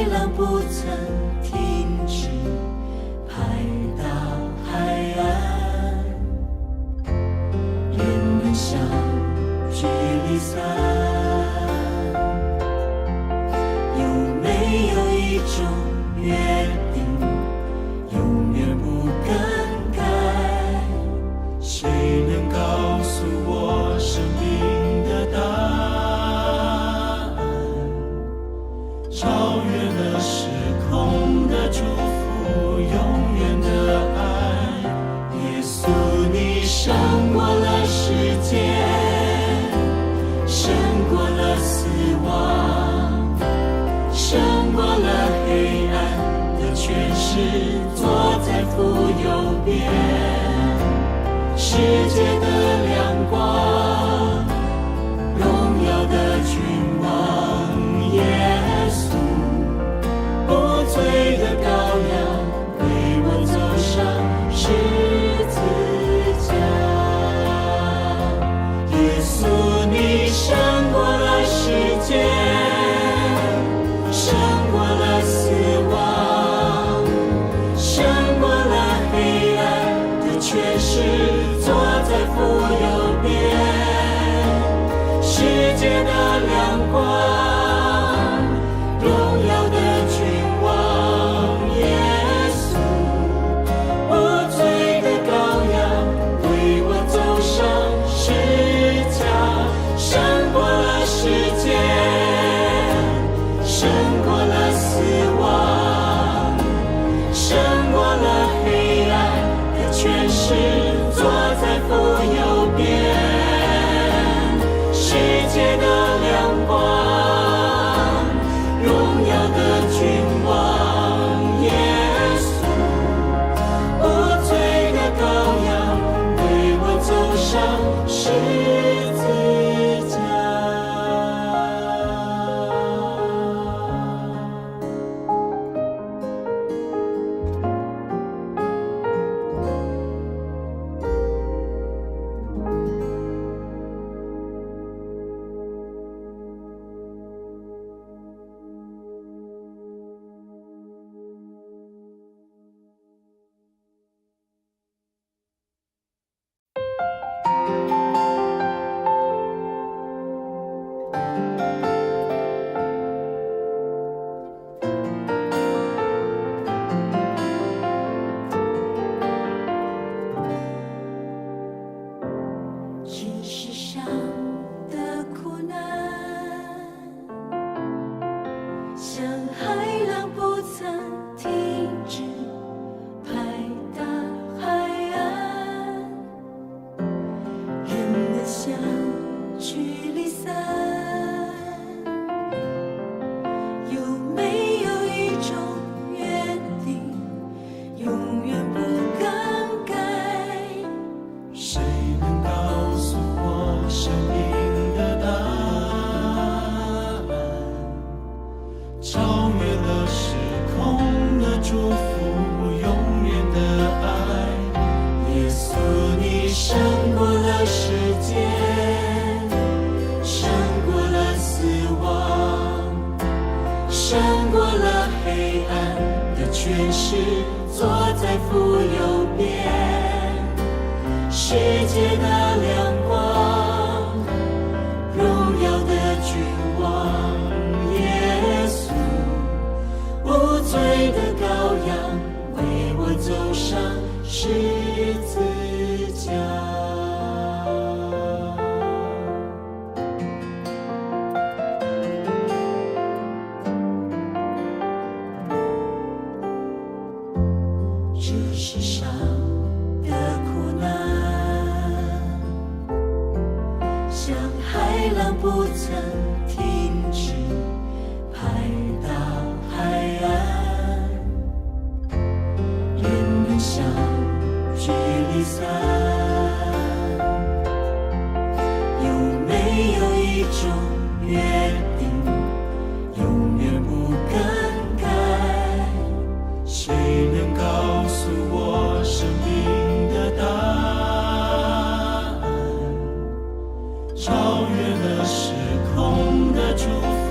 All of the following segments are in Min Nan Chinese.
浪不曾停止，拍打海岸。人們相聚離散，有沒有一種約定，永遠不更改？誰能告訴我生命的答案？超越了時空的祝福，永遠的愛。耶穌，你勝過了世界，勝過了死亡，勝過了黑暗的權勢，坐在父右邊。世界的亮光，榮耀的君王，耶穌，無罪的羔羊，為我走上十字架。耶穌，你勝過了世界，勝過了死亡，勝過了黑暗的權勢，坐在父右邊。世界的亮光，榮耀的君王，耶穌，無罪的羔羊，為我走上十架，勝過了世界，勝過了死亡，勝過了黑暗的權勢，坐在父右邊。世界的亮光，榮耀的君王，耶穌，無罪的羔羊，為我走上十字架。這世上的苦難，像海浪不曾停止，拍打海岸。人們相聚離散，有沒有一種約定，永遠不更改？誰能告訴我生命的答案？超越了時空的祝福，永遠的愛。耶穌，你勝過了世界，勝過了死亡，勝過了黑暗的權勢，坐在父右邊。世界的亮光，榮耀的君王，耶穌，無罪的羔羊，為我走上十字架。這世上的苦難，像海浪不曾停止，拍打海岸。人們相聚離散，有沒有一種約定，永遠不更改？誰能告訴我生命的答案？超越了時空的祝福，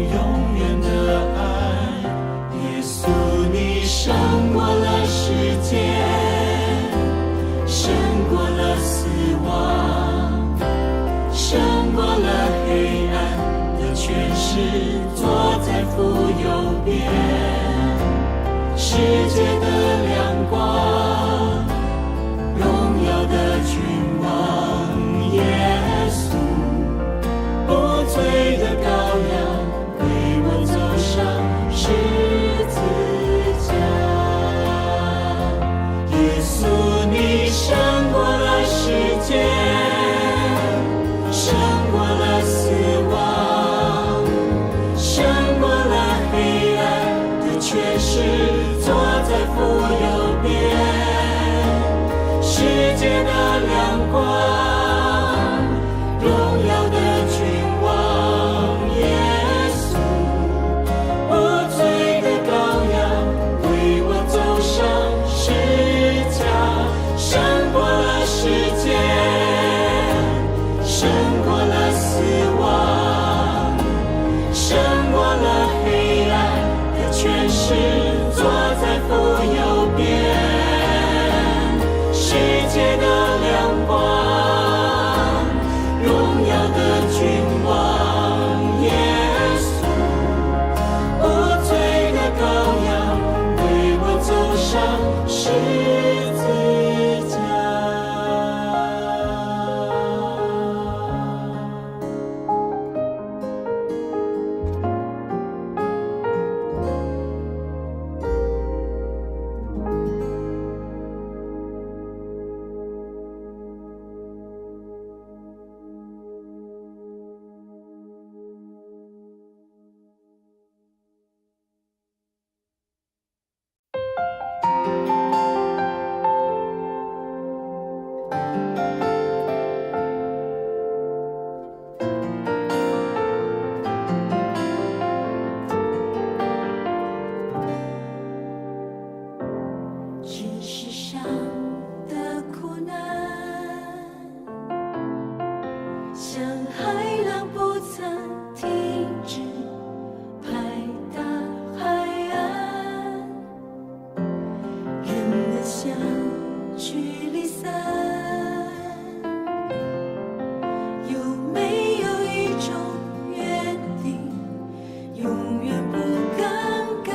永遠的愛。势，坐在父右邊，世界的亮光，榮耀的君王，耶穌，無罪的羔羊，為我走上十字架。耶穌，你勝過了世界，勝過了死亡，勝過了黑暗的權勢，坐在父右邊，世界的亮光，榮耀的君王，耶穌，無罪的羔羊，為我走上十架，勝過了世界，勝過了死亡，勝過了黑暗的權勢，坐在父右邊，世界的亮光，榮耀的君王，耶穌，無罪的羔羊，為我走上十字架。這世上的苦難，像海浪不曾停止拍打海岸，人們相聚離散，有沒有一種約定，永遠不更改？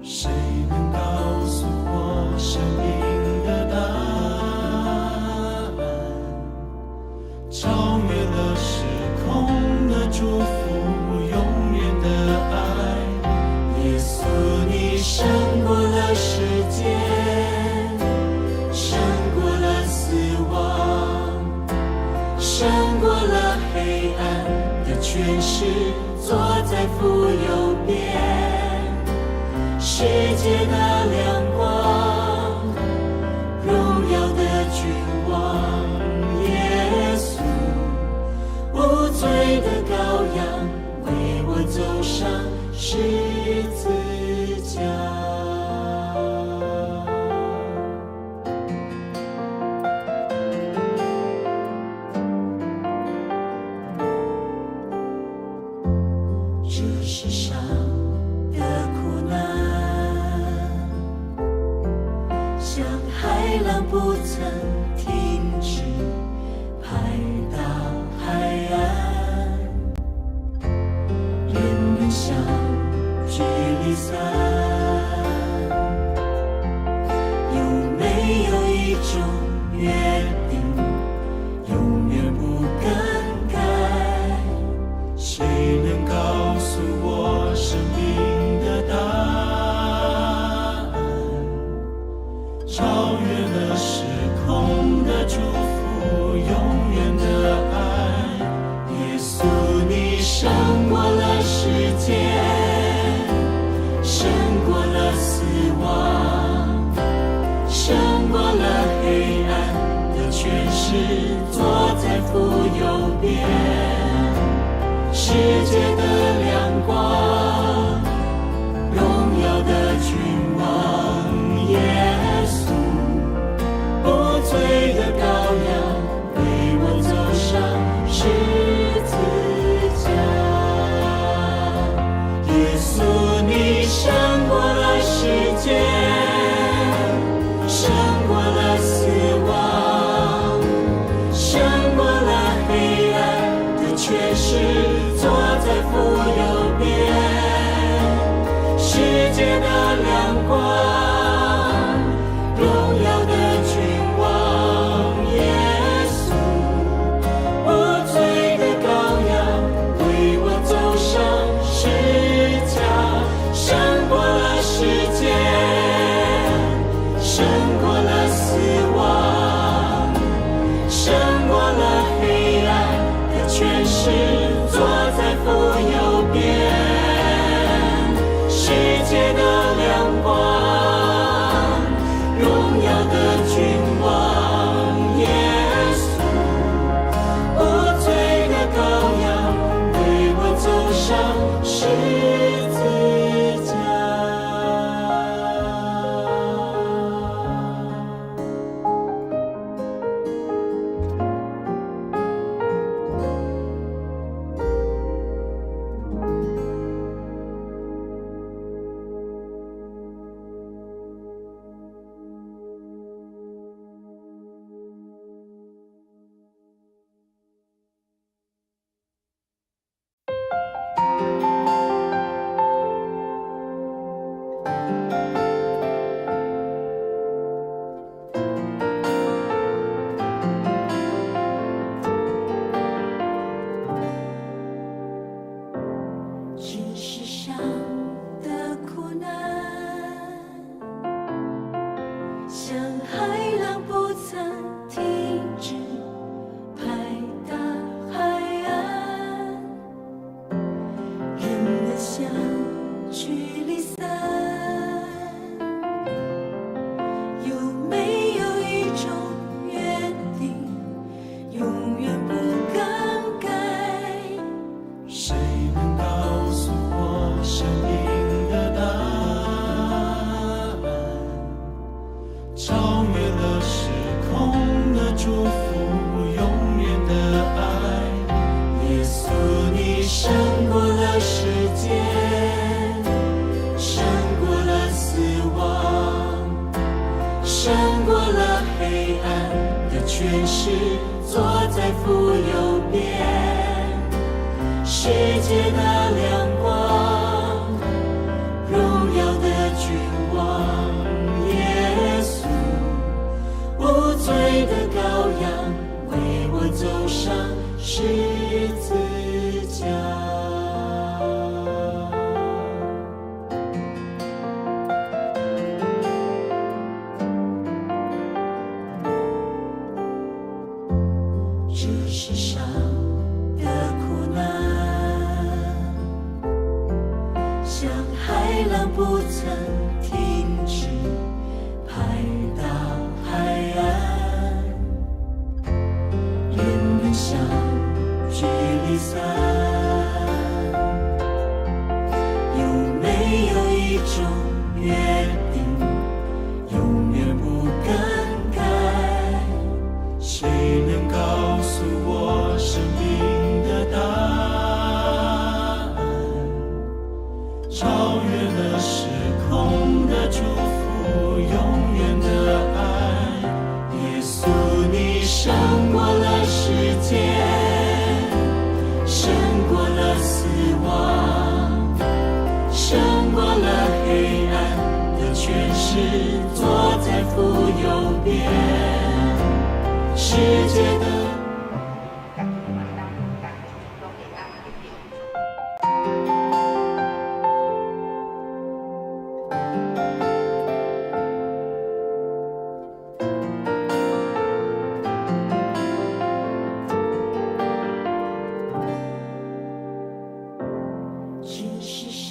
誰能告訴我生命的答案？超越了時空的祝福，永遠的愛。耶穌，你勝過了世界，勝過了死亡，勝過了黑暗的權勢，坐在父右邊，世界的亮光，榮耀的君王，耶穌，無罪的羔羊，為我走上十字架。這世上的苦難，像海浪不曾停止拍打海岸，人們相聚離散，有沒有一種約定，永遠不更改？誰能告訴我生命的答案？超越了時空的祝福，永遠的愛。耶穌，你勝過了世界，勝過了死亡，勝過了黑暗的權勢，坐在父右邊，世界的亮光，榮耀的君王，耶穌，無罪的羔羊，為我走上十字架。耶穌，你勝過了世界，勝過了死亡，勝過了黑暗的權權勢，坐在父右邊。世界的亮光，榮耀的君王，耶穌，無罪的羔羊，為我走上十架，勝過了世界，勝過了死亡，勝過了黑暗的權勢，坐在父右邊。世界的亮光，榮耀的君王，耶穌，無罪的羔羊，為我走上十字架。這世上的苦難，像海浪不曾停止拍打海岸，人們相聚離散，有沒有一種約定，永遠不更改？誰能告訴我生命的答案？超越了時空的祝福，永遠的愛。耶穌，你勝過了世界，勝過了死亡，勝過了黑暗的權勢，坐在父右邊。世界的亮光，榮耀的君王，耶穌，無罪的羔羊，為我走上十字架。這世上的苦難，像海浪不曾停止拍打海岸，人們相聚離散，有沒有一種約定，永遠不更改？誰能告訴我生命的答案？超越了時空的祝福，永遠的愛。耶穌，你勝過了世界，勝過了死亡，勝過了黑暗的權勢，坐在父右邊。世界的。家己嘛當家己攏會當得著。這世上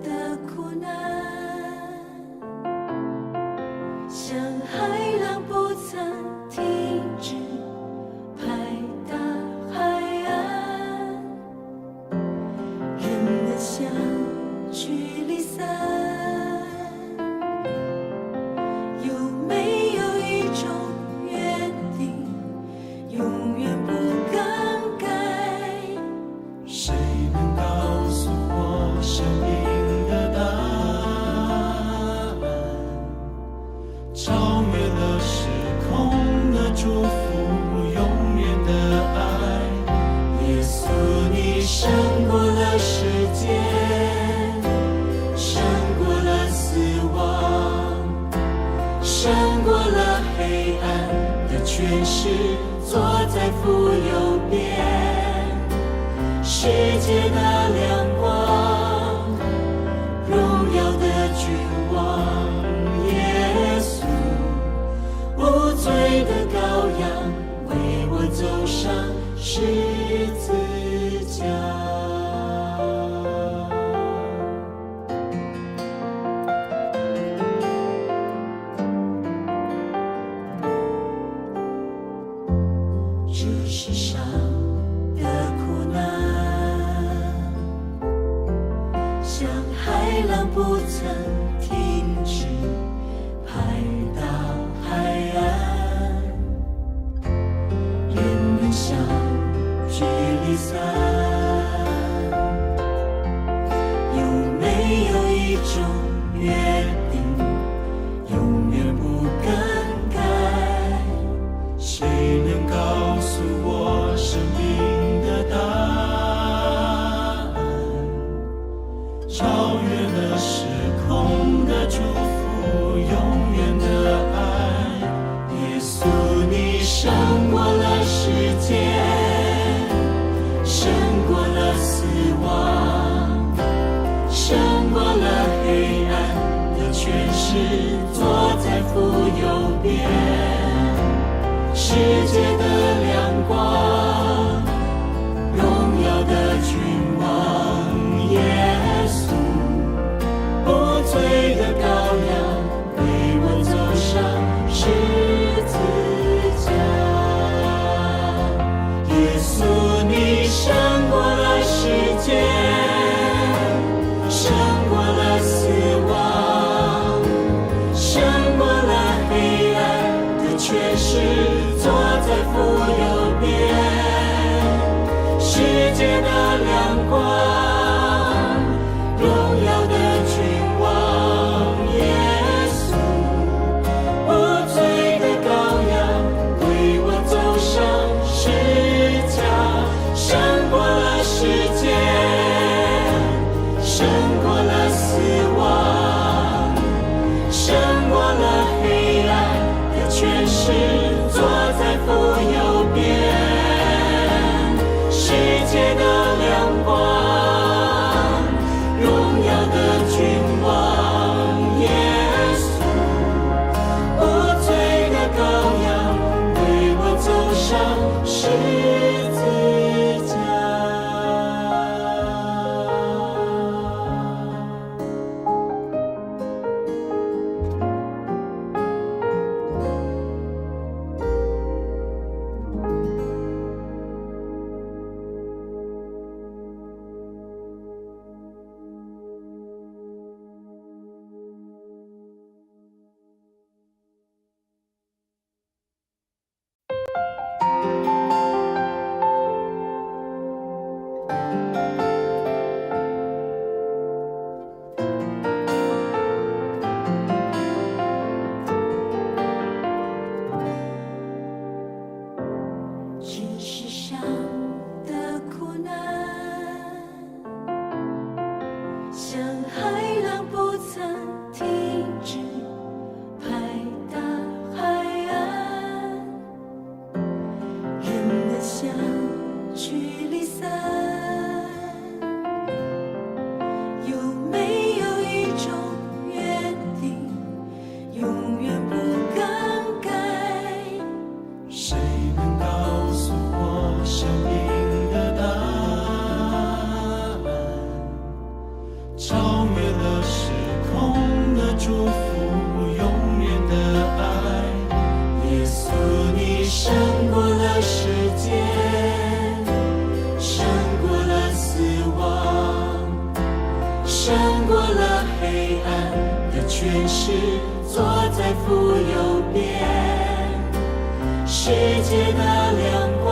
的苦難，勝過了世界，勝過了死亡，勝過了黑暗的權勢，坐在父右邊，世界的亮光，榮耀的君王，耶穌，無罪的羔羊，為我走上十字架。這世上的苦難，像海浪不曾停止，拍打海岸。人們相聚離散，有沒有一種約定，永遠不更改？誰能告訴我生命的答案？超越了時空的祝福，永遠的愛。耶穌，你勝過了世界，勝過了死亡，勝過了黑暗的權勢，坐在父右邊，世界的亮光，榮耀的君王，耶穌，無罪的羔羊，為我走上十字架。耶穌，你勝過了世界，勝過了死亡，勝過了黑暗的權勢，坐在父右邊，世界的亮光，榮耀的君王，耶穌，無罪的羔羊，為我走上十架，勝過了世界，勝過了死亡，勝過了黑暗的權勢，坐在父右邊，世界的亮光，榮耀的君王，耶穌，無罪的羔羊，為我走上十字架。這世上的苦難，像海浪不曾停止，拍打海岸。人們相聚離散，有沒有一種約定，永遠不更改？誰能告訴我生命的答案？超越了時空的祝福，永遠的愛。耶穌，你勝過了世界，勝過了死亡，勝過了黑暗的權勢，坐在父右邊，世界的亮光。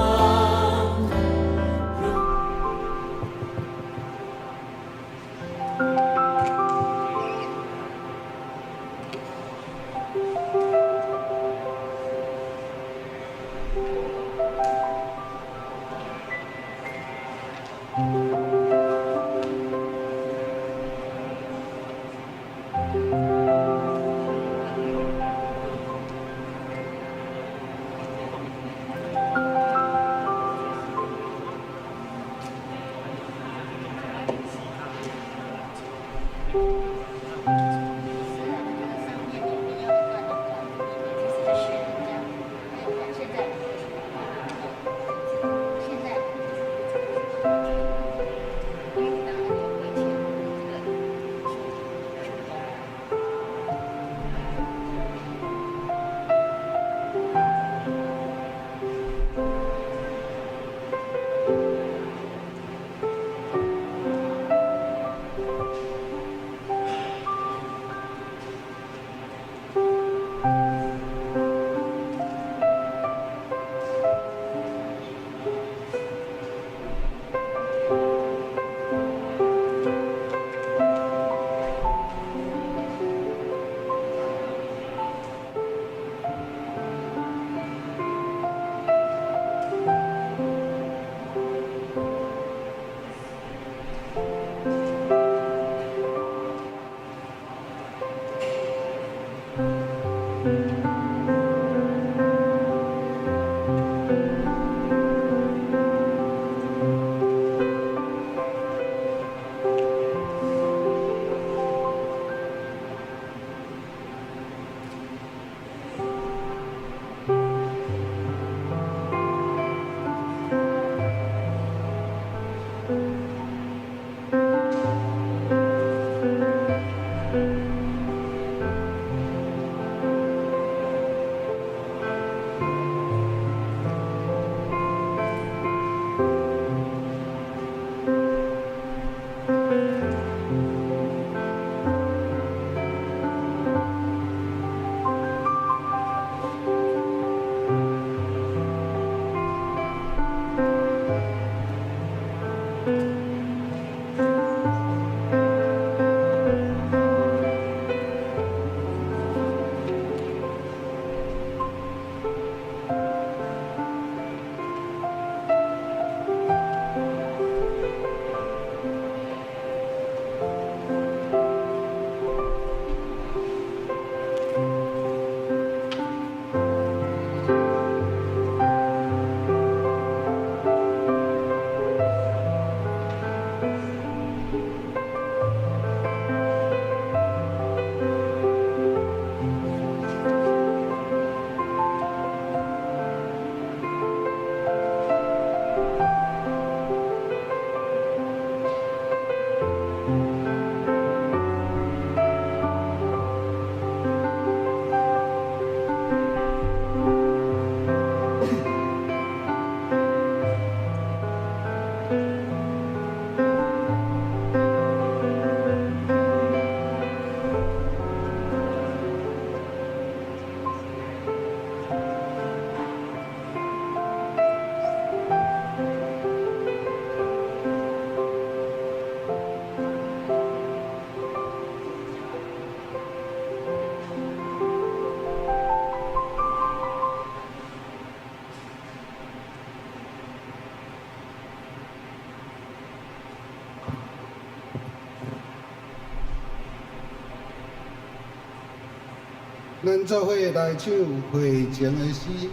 咱做伙來唱會前的詩。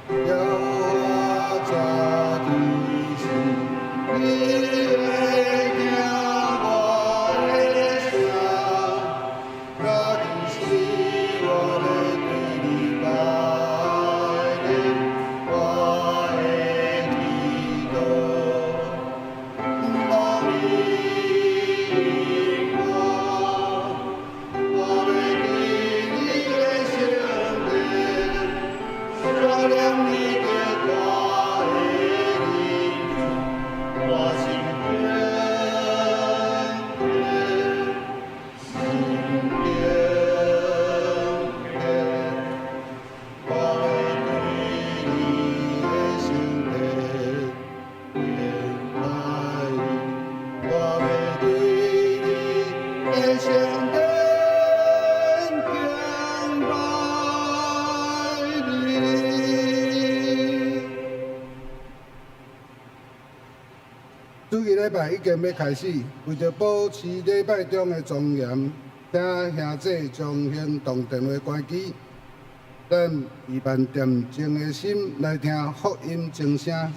耶和華絕對是你會聽我的聲，若是我欲對你拜禮，我的祈禱。這個禮拜已經欲開始，為著保持禮拜中的莊嚴，請兄姊將行動電話關機。咱期盼恬靜的心來聽福音鐘聲。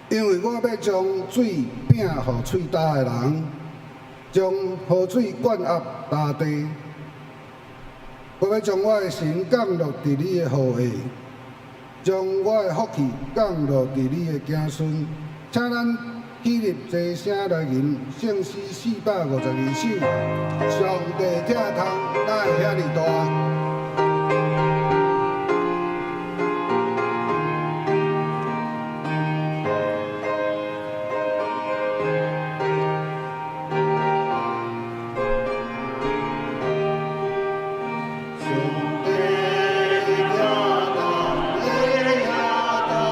因為我欲將水餅予喙焦的人，將河水灌壓大地。我欲將我的神降落佇你的後裔，將我的福氣降落佇你的子孫。請咱起立齊聲來吟聖詩452首。上帝疼痛哪會遐爾大？上帝疼痛哪會遐爾大？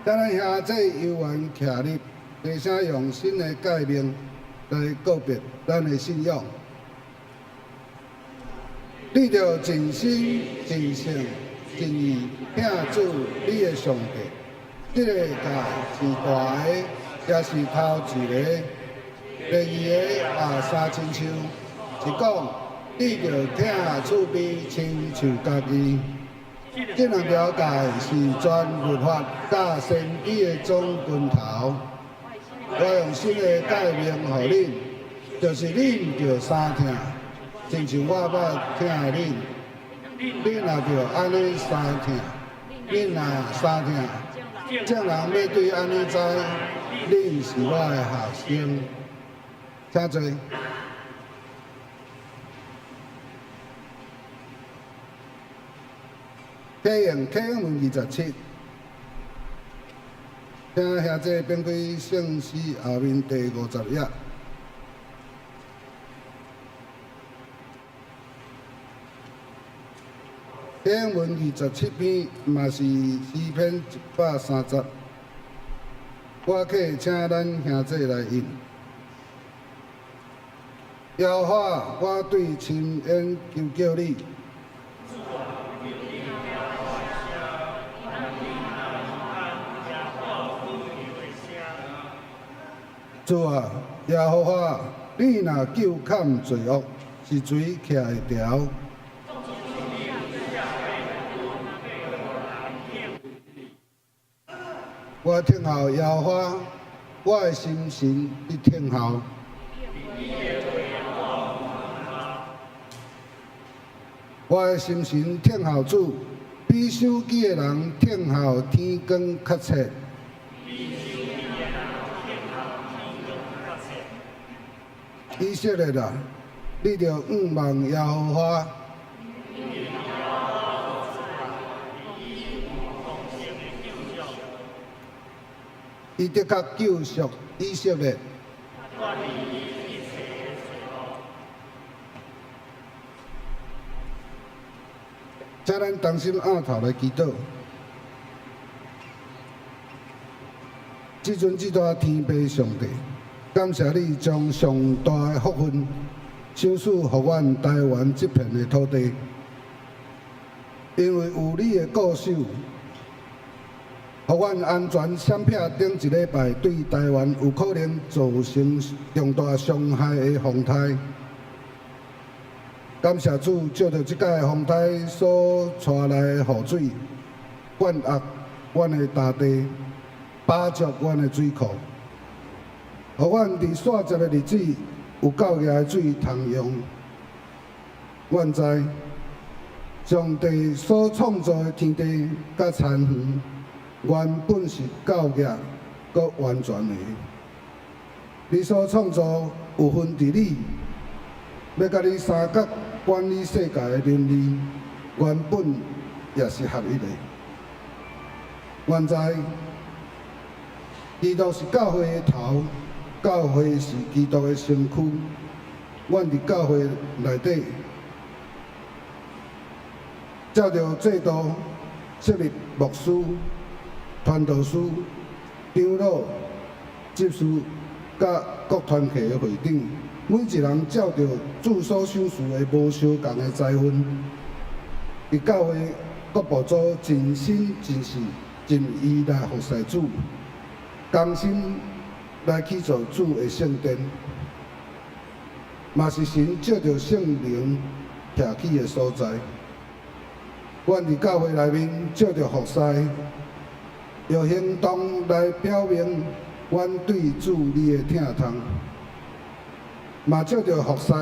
請咱兄弟猶原徛立，齊聲用新的誡命來告別咱的信仰。你著盡心、盡性、盡意疼主你的上帝。這个誡是大的，也是頭一个。第二个也相親像，是講你著疼厝邊親像家己。這兩條誡是全律法佮先知的總根頭。我用新的誡命予恁，就是恁著相疼，親像我捌疼恁。恁也著按呢相疼，恁若相疼，眾人欲對按呢知，恁是我的學生。請坐。啟用啟用文27，請兄弟翻開聖詩後面第50頁。啟用文27篇，嘛是詩篇130。我客請咱兄弟來印。耶和華，我對深淵求叫你。主啊，耶和華，你若究勘罪惡，是誰徛會牢？我等候耶和華，我的心神佇等候。我的心神等候主，比守機的人等候天光較切。以色列啊，你著仰望耶和華。伊的確救贖以色列。請咱同心徹頭來祈禱。至尊至大天父上帝，感謝你將上大的福分賞賜予阮台灣這片的土地，因為有你的顧守，予阮安全閃避頂一禮拜對台灣有可能造成重大傷害的風颱。感謝主，藉著這擺風颱所帶來的雨水，灌壓阮的大地，飽足阮的水庫，予阮佇煞節的日子有夠額的水通用。阮知上帝所創造的天地佮田園，原本是夠額閣完全的。你所創造有份佇你，欲佮你相佮管理世界的倫理，原本也是合一的。阮知基督是教會的頭，教會是基督的身軀。阮佇教會內底，照著制度設立牧師、傳道師、長老、執事佮各團契的會長，每一人照著主所賞賜的無相仝的才分，佇教會各部組盡心盡性盡意來服侍主，同心來去做主的聖殿，嘛是神藉著聖靈徛起的所在。阮佇教會內面藉著服侍，用行動來表明阮對主你的疼痛，嘛藉著服侍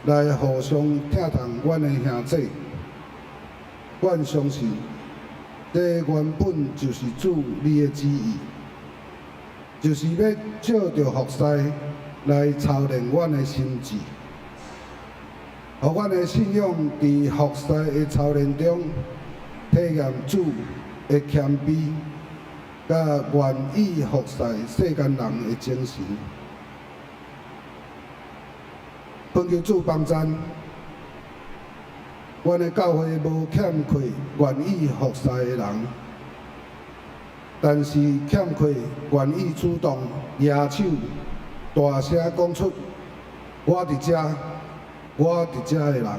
來互相疼痛阮的兄弟。阮相信，這原本就是主你的旨意，就是欲藉著服侍來操練阮的心志，予阮的信仰佇服侍的操練中，體驗主的謙卑，佮願意服侍世間人的精神。懇求主幫贊，阮的教會無欠缺願意服侍的人，但是欠缺願意主動舉手大聲講出我佇遮，我佇遮的人。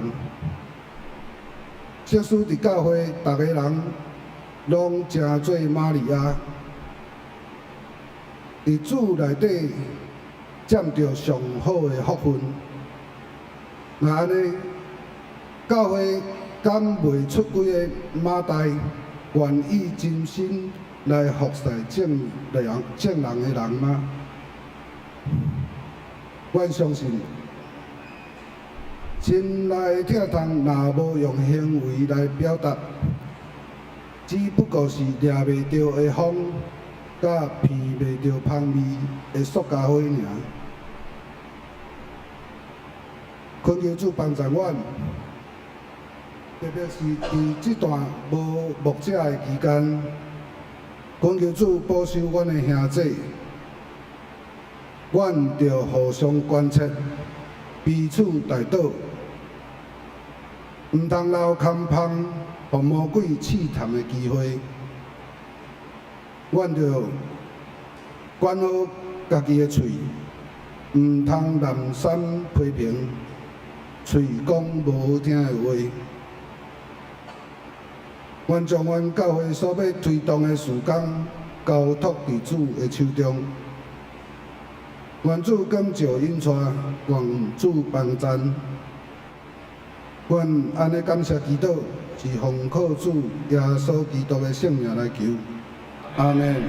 即使佇教會，逐个人攏成做瑪利亞，佇主內底佔著上好的福分。若按呢，教會敢袂出幾个馬大願意真心來服侍眾人眾人的人嗎？阮相信，心內的疼痛若無用行為來表達，只不過是掠袂著的風，佮鼻袂著芳味的塑膠花爾。懇求主幫助阮，特別是佇這段無牧者的期間，懇求主保守阮的兄弟，阮著互相關切，彼此代禱，毋通留空縫，予魔鬼試探的機會。阮著管好家己的喙，毋通濫散批評，喙講無好聽的話。願將阮教會所欲推動的事工交託佇主的手中。願主光照引帶，願主幫贊。阮按呢感謝祈禱，是奉靠主耶穌基督的聖名來求。阿們。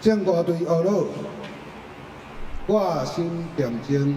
聖歌隊學老，我心恬靜。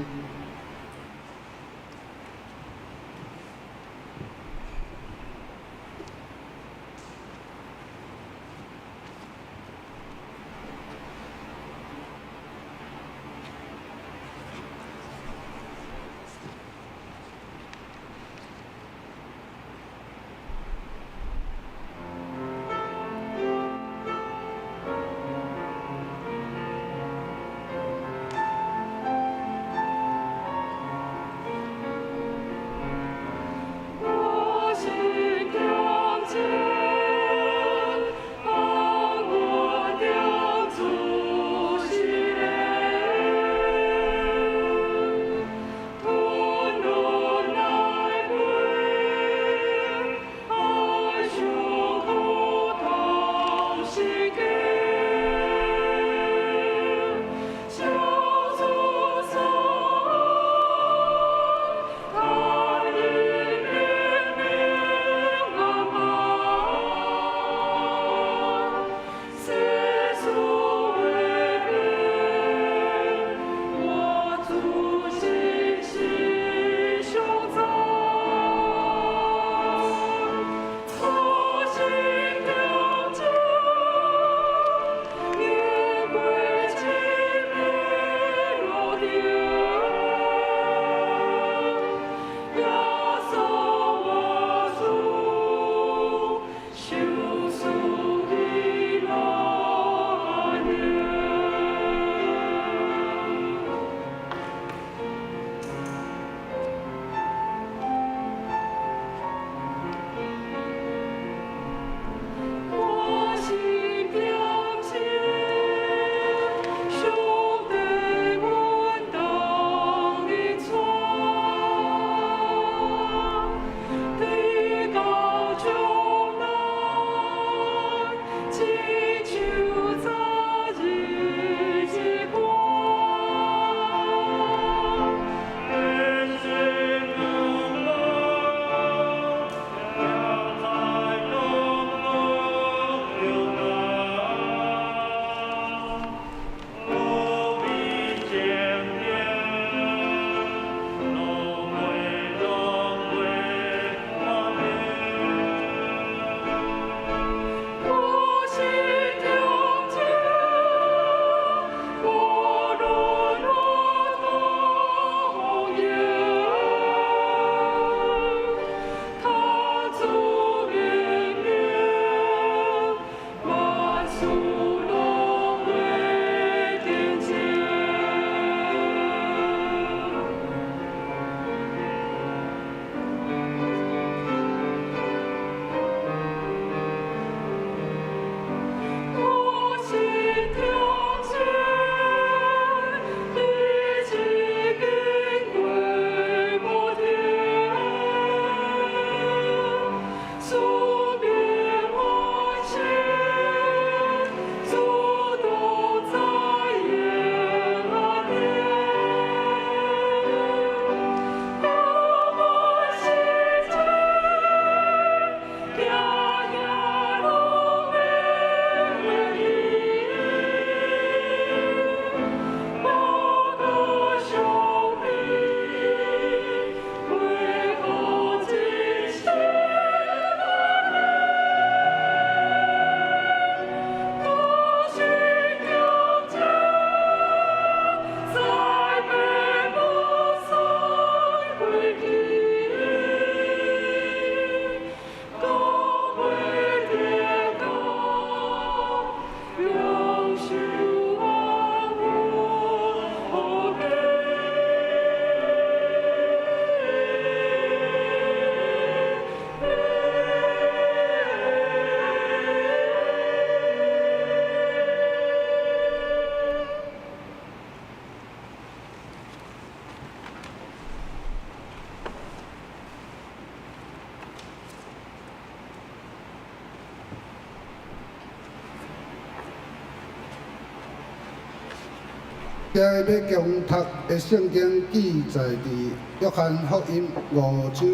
今日欲共讀的聖經記載佇約翰福音五章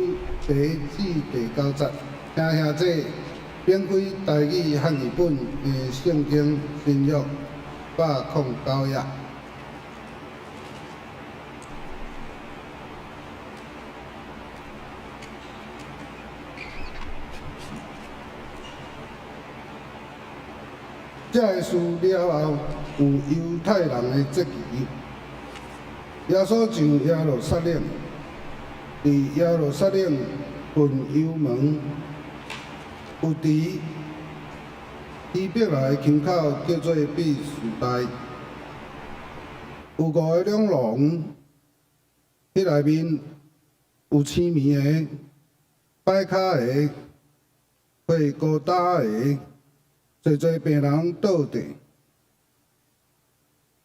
第一至第九節，請兄弟免開台語漢語本的聖經新約109頁。這个事了後，有猶太人的節期，耶穌上耶路撒冷，佇耶路撒冷近羊門有池，希伯來腔口叫做彼斯大，有五个兩廊，彼內面有青糜的、跛跤的、血孤焦的。濟濟病人倒佇，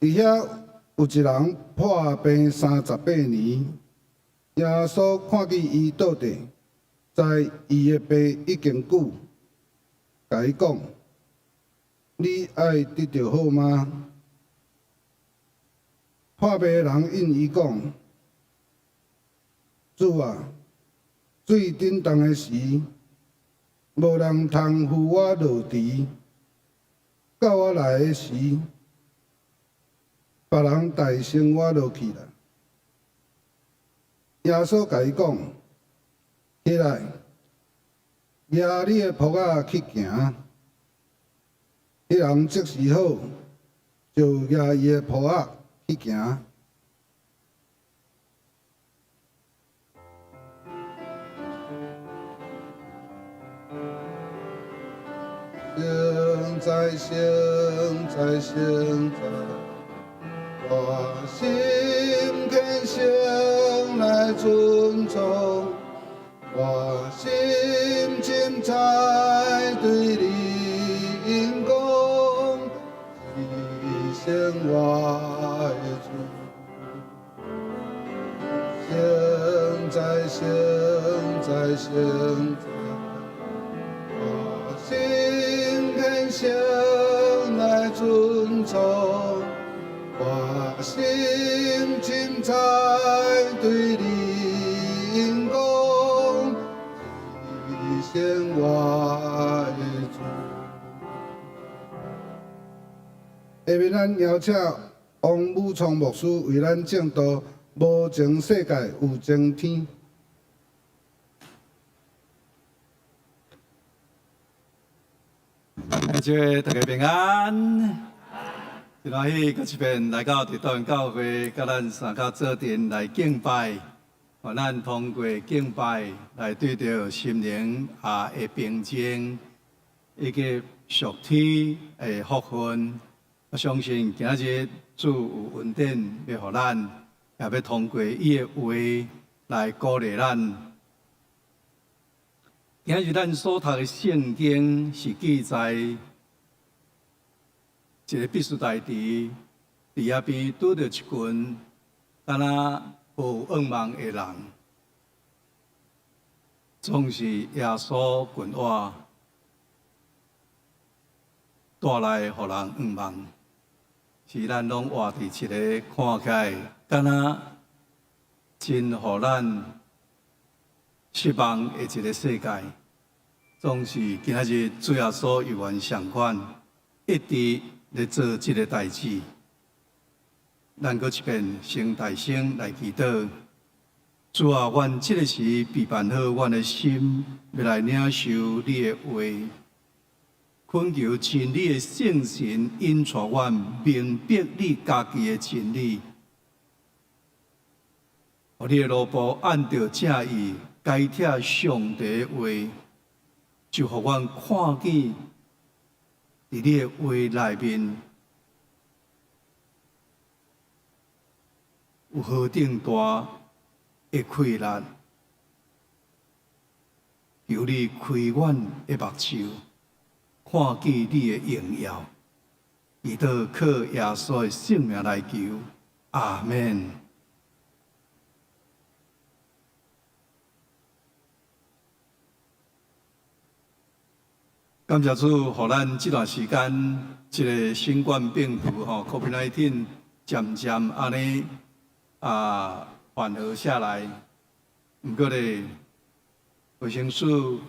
佇遐有一人破病38年，耶穌看見伊倒佇，知伊的病已經久，共伊講：你愛得著好嗎？破病的人應伊講：主啊，水振動的時，無人通扶我落池。到我來的時，別人代先我落去啦。耶穌共伊講：起來，舉你的鋪仔去行。彼人即時好，就舉伊的鋪仔去行。聖哉，聖哉，聖哉，我心虔誠來尊崇，我心深知對你講，是聖我的主。聖哉，聖哉，聖哉，我心虔誠來尊崇，我心深知對你講，是聖我的主。下面咱邀請王武聰牧師為咱證道：無情世界有情天。祝大家平安，真歡喜，閣一遍來到佇多元教會，佮咱三跤做陣來敬拜，予咱通過敬拜來對著心靈的平靜，以及屬天的福分。我相信今仔日主有恩典欲予咱，也欲通過伊的話來鼓勵咱。今日咱所讀的聖經是記載一個彼斯大池，佇遐邊拄著一群敢若無願望的人，總是耶穌近我帶來予人願望，是咱攏活佇一個看起來敢若真予咱失望的一個世界，總是今仔日主耶穌猶原相款，一直咧做這个代誌。咱閣一遍先大聲來祈禱，主啊，阮這个時備辦好阮的心，欲來領受你的話，懇求真理的聖神引帶阮明白你家己的真理，予你的奴僕按著正意解拆上帝的話，就予阮看見佇你的話內面有何等大的氣力，求你開阮的目睭，看見你的榮耀，祈禱靠耶穌的聖名來求，阿們。感謝主，予咱這段時間，這个新冠病毒吼，COVID-19 漸漸按呢緩和下來。毋過咧，衛生署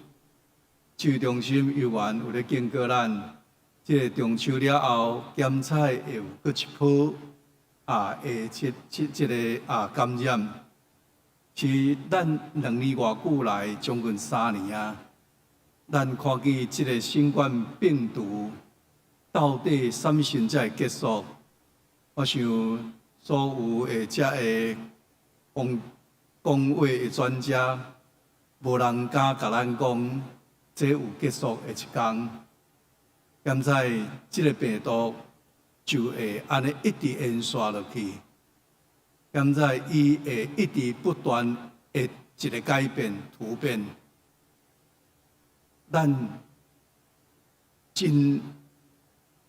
指揮中心猶原有咧警告咱，這个中秋了後檢採會有閣一波會這個感染。是咱2年偌久來，將近3年啊，咱看見這个新冠病毒到底啥物時陣才會結束？我想所有的遮个講講話的專家，無人敢共咱講這有結束的一天。檢採這个病毒就會按呢一直延續落去。現在伊會一直不斷的一个改變突變，咱真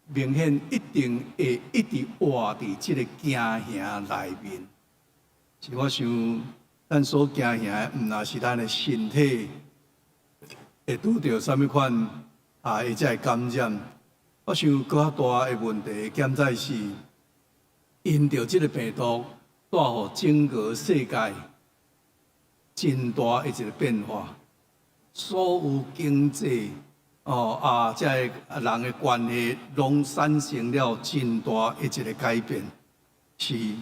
明顯一定會一直活佇這个驚嚇內面。是我想，咱所驚嚇的，毋但是咱的身體會拄著啥物款會才會感染。我想閣較大的問題，現在是因著這个病毒，帶予整個世界真大的一個變化，所有經濟這个人的關係，攏產生了真大的一個改變。是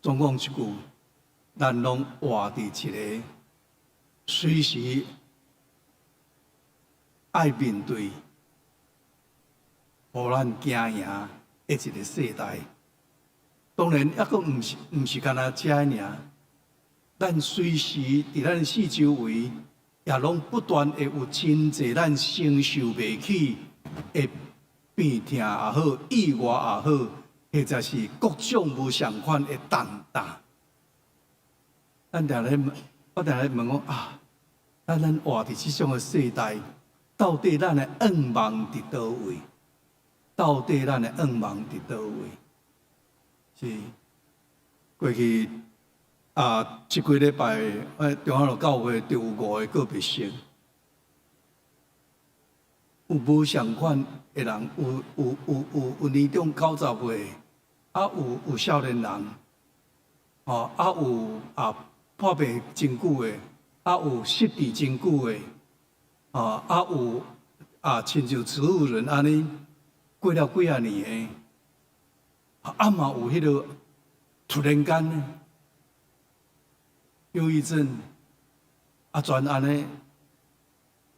總講一句，咱攏活佇一个隨時愛面對，予咱驚嚇的一個世代。當然，抑閣毋是干焦這爾，咱隨時佇咱四周圍，也攏不斷會有真濟咱承受袂起的病痛也好，意外也好，或者是各種無仝款的重擔。咱定咧問，我定咧問講啊，咱活佇這種的世代，到底咱的願望佇佗位？到底咱的願望佇佗位？是過去這幾禮拜，中華路教會就有五個告別式，有無仝款的人，有年長90歲，有少年人，有破病真久的，有失智真久的，有親像植物人按呢過了幾仔年的。嘛有彼个突然間憂鬱症，全按呢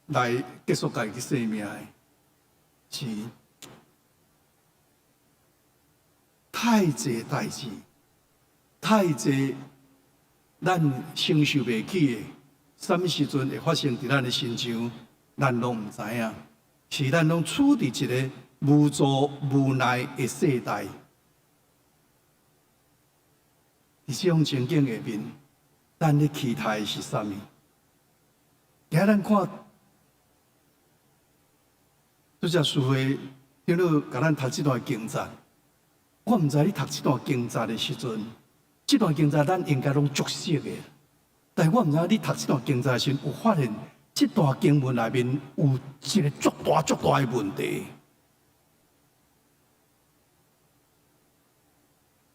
來結束家己生命的，是太濟代誌，太濟咱承受袂起的，啥物時陣會發生佇咱的身上，咱攏毋知影。是咱攏處佇一个無助無奈的世代。佇這種情景下面，咱咧期待的是啥物？今仔咱看，拄才師會長老共咱讀這段經節，我毋知你讀這段經節的時陣，這段經節咱應該攏足熟的。但我毋知你讀這段經節的時陣，有發現這段經文內面有一个足大足大的問題。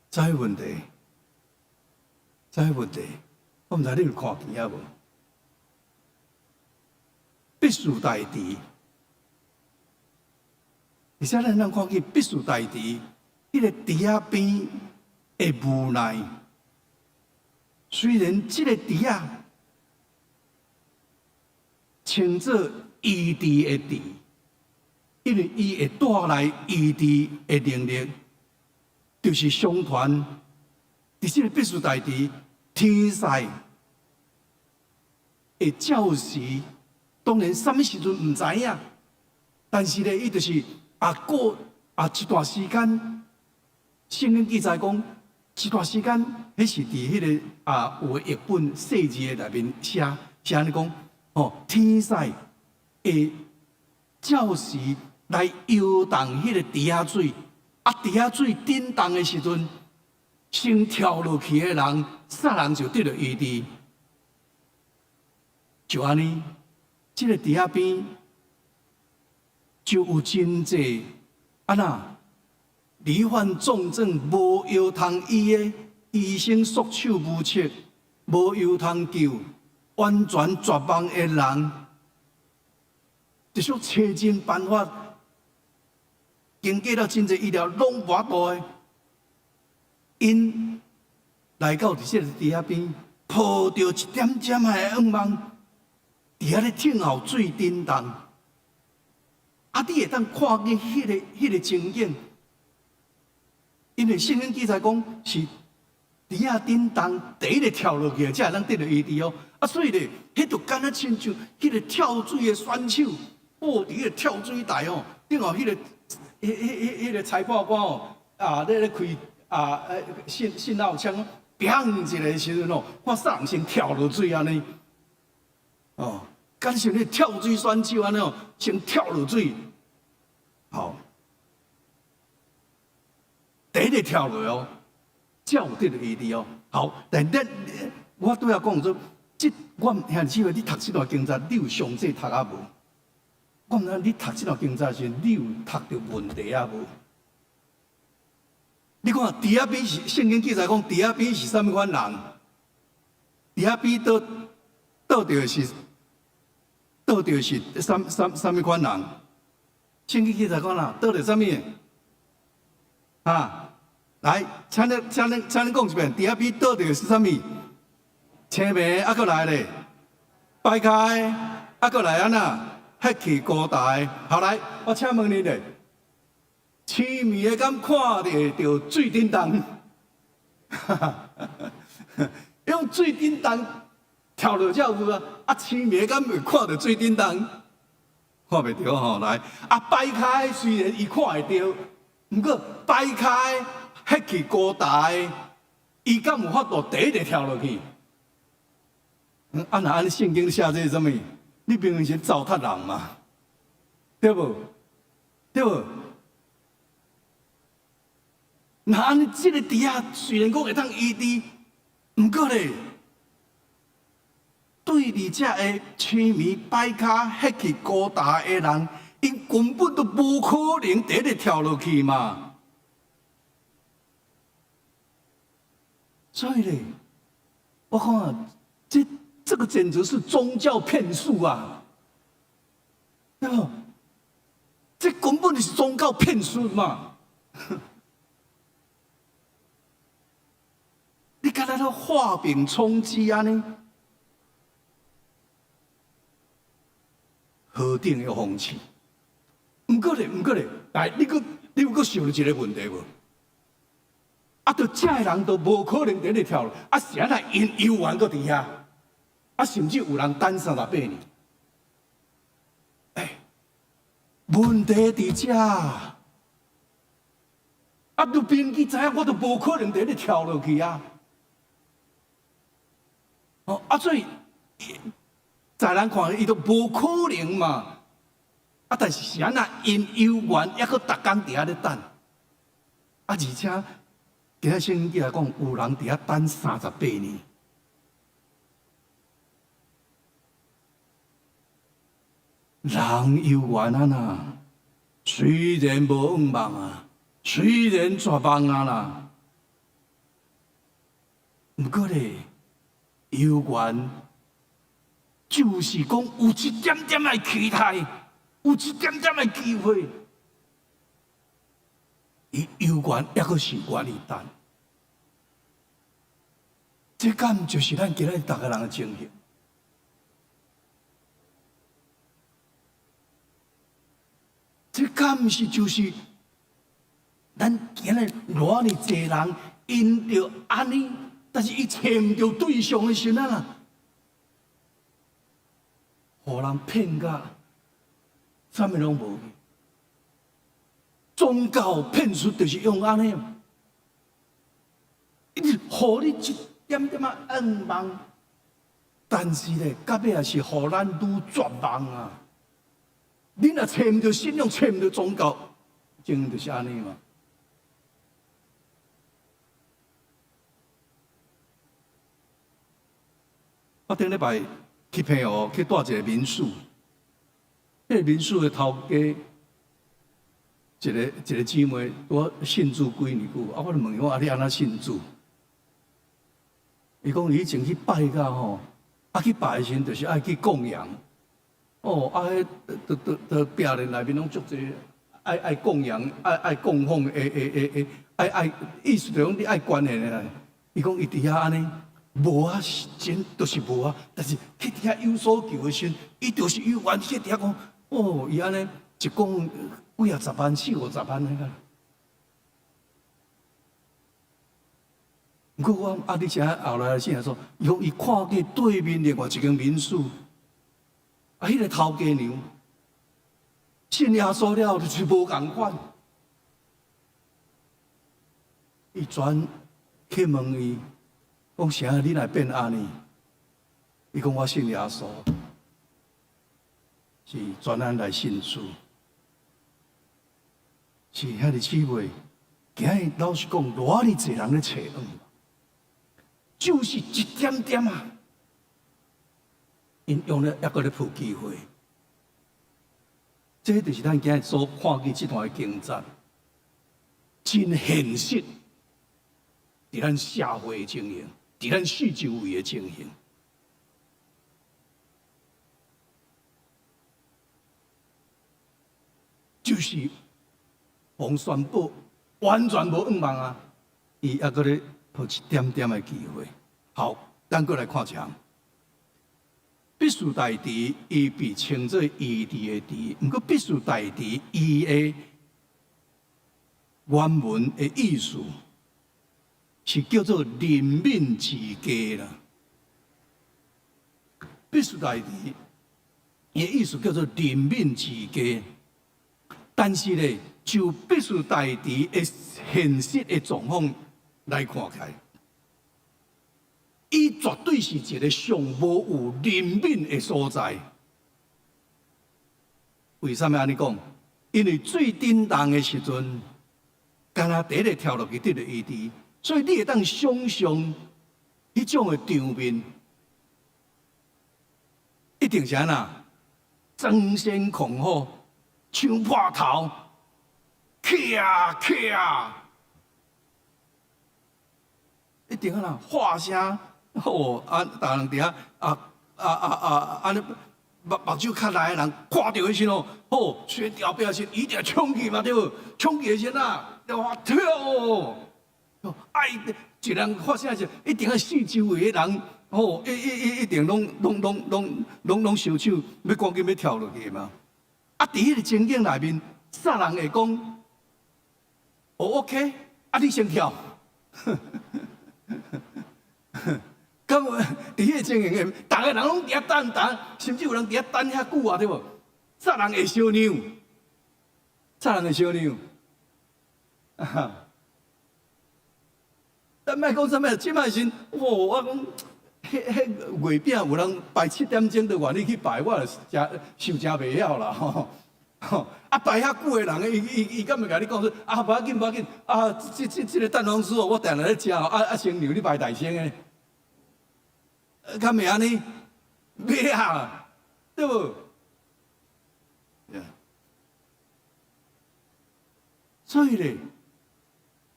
啥物問題？啥問題？我毋知你有看見啊無？畢士大池，而且咱看見畢士大池，彼个池仔邊的無奈。雖然這个池仔稱做醫治的池，因為伊會帶來醫治的能力，就是相傳佇這个畢士大池。天使會照時，當然啥物時陣毋知影，但是咧，伊就是過一段時間，聖經記載講，一段時間，彼是佇彼个有的譯本細字的內面寫寫按呢講，天使會照時來搖動彼个池仔水，池仔水震動的時陣，先跳落去的人，啥人就得著醫治。就按呢，這个池仔邊就有真濟按那罹患重症無藥通醫的，醫生束手無策，無藥通救，完全絕望的人，就說找盡辦法，經過了真濟醫療，攏無法度的，𪜶來到佇這個池仔邊，抱著一點點的願望，佇遐咧等候水振動。啊！你會當看見彼個情景，因為聖經記載講是池仔振動第一个跳落去，才會當得著醫治哦。啊，所以咧，彼就敢若親像彼個跳水的選手，哦，佇彼個跳水台哦，頂後彼個、彼個裁判官哦，啊，咧開啊，信號槍，砰一个時陣哦，看啥人先跳落水按呢？哦，敢像咧跳水選手按呢哦，先跳落水，好，第一个跳落哦，才有得著醫治哦。好，但咱我拄仔講說，這我兄弟姊妹，你讀這段經節，你有詳細讀啊無？我毋知你讀這段經節時，你有讀著問題啊無？你看，池仔邊是聖經記載講，池仔邊是啥物款人？池仔邊倒著是倒著是啥物款人？聖經記載講啦，倒著啥物？啊，來，請你講一遍，池仔邊倒著是啥物？青糜啊，閣來咧，掰開啊，閣來按怎？彼去孤台。好來，我請問你咧。痴迷的敢看會著水振動？用水振動跳落才有啊！啊，痴迷的敢會看著水振動？看袂著吼，來啊，掰開雖然伊看會著，毋過掰開彼去孤台，伊敢有法度第一个跳落去？啊，若按呢聖經寫這啥物？你明明是糟蹋人嘛，對無？對無？若按呢，這個池仔雖然講會當醫治，毋過咧，對佇遮个痴迷擺跤彼去孤台的人，𪜶根本都無可能第一个跳落去嘛。所以咧，我看啊，這個簡直是宗教騙術啊！對無？這根本就是宗教騙術嘛！你敢若咧畫餅充飢按呢？何等的諷刺！毋過咧，來，你有閣想著一個問題無？啊，著這个人都無可能佇咧跳，啊，是按怎𪜶猶原閣佇遐？啊，甚至有人等38年。欸，問題佇遮。啊，都憑據知影，我都無可能佇咧跳落去啊！哦，啊，所以在咱看，伊都無可能嘛。啊，但是是按怎𪜶猶原猶閣逐工佇遐咧等。啊，而且今仔聖經記來講，有人佇遐等38年。人猶原啊啦，雖然無願望啊，雖然絕望啊啦，毋過咧，猶原就是講有一點點的期待，有一點點的機會，伊猶原猶閣是願意等。這敢就是咱今仔日逐个人的情形？這敢毋是就是咱今日偌爾濟人因著按呢，但是伊揣毋著對象的時陣啊，予人騙甲啥物攏無去。宗教騙術就是用按呢，伊予你一點點仔願望，但是咧，到尾也是予咱愈絕望啊！你若揣毋著信仰，揣毋著宗教，真就是按呢嘛。我頂禮拜去澎湖去蹛一个民宿，彼个民宿的頭家，一个一个姊妹，我信主幾年久，啊，我就問伊講啊，你按怎信主？伊講伊以前去拜甲吼，啊去拜的時陣就是愛去供養，哦，啊，彼都都都病人內面攏足濟愛愛供養、愛愛供奉的的的的，愛愛意思就講你愛關係的啦。伊講伊佇遐按呢，無啊，真就是無啊，但是去佇遐有所求的時陣，伊就是有願去佇遐講，哦，伊按呢一講幾仔十萬、四五十萬彼個。毋過我啊，你知影後來先來說，伊講伊看見對面另外一間民宿，啊，彼個頭家娘信耶穌了後就是無仝款，伊轉去問伊，講啥？你來變按呢？伊講我信耶穌，是專案來信主，是兄弟姊妹，今日老實講，偌爾濟人咧揣望。就是一點點啊！𪜶用咧抑閣咧抱機會，這就是咱今日所看見這段的經節，真現實，佇咱社會的情形，佇咱四周圍的情形，就是王宣布完全無向望啊！伊抑閣咧抱一點點的機會。好，咱閣來看一項。畢士大池，伊被稱做醫治的池，毋過畢士大池伊的原文的意思是叫做憐憫之家啦。畢士大池伊的意思叫做憐憫之家，但是咧，就畢士大池的現實的狀況來看起來，伊絕對是一個上無有憐憫的所在。為啥物按呢講？因為水振動的時陣，敢若第一个跳落去得著醫治，所以你會當想像彼種的場面，一定是按怎？爭先恐後，搶破頭，去啊去啊！一定按怎？喊聲，哦，啊，逐人佇遐，啊啊啊啊，按呢目目睭較利的人看著彼時哦，好，水調變時，一定衝去嘛對無？衝去的時陣啊，就話跳，愛一人發生時，一定愛四周圍的人，吼，一一一一定攏攏攏攏攏攏雙手欲趕緊欲跳落去嘛。啊，佇彼個情景內面，啥人會講？哦，OK，啊，你先跳。敢有佇彼個情形下，逐个人攏佇遐等等，甚至有人佇遐等遐久啊，對無？啥人會相讓？啥人會相讓？啊！咱莫講啥物，這擺時，哦，我講，彼彼月餅有人排七點鐘都願意去排，我就誠受誠袂曉啦吼。啊，排遐久的人，伊伊伊敢會共你講說，啊，無要緊，無要緊，啊，這這這个蛋黃酥哦，我定定咧食哦，啊啊，先讓你排大先的，敢會按呢？袂啊，對無？所以咧，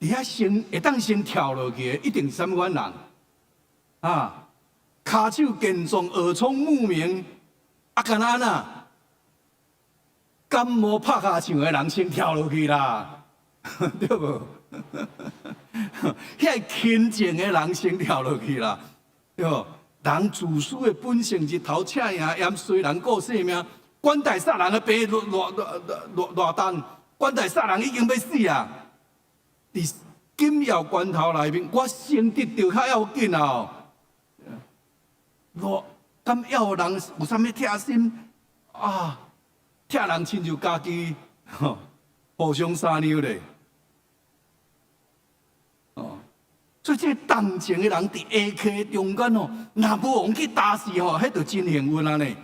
佇遐先會當先跳落去的，一定是啥物款人？啊，跤手健壯，耳聰目明，啊，敢若按怎？感冒拍尻槍的人先跳落去啦，對無？遐勤靜的人先跳落去啦，對無？人自私的本性，日頭赤影炎，衰人顧性命，管大殺人的病偌偌偌偌重，管大殺人已經欲死啊！佇緊要關頭內面，我先得著較要緊啊！偌敢要人有啥物疼心啊？疼人親像家己，互相相讓咧。哦，所以這個同情的人佇下溪中間哦，若無予人去焦死吼，彼就真幸運啊呢。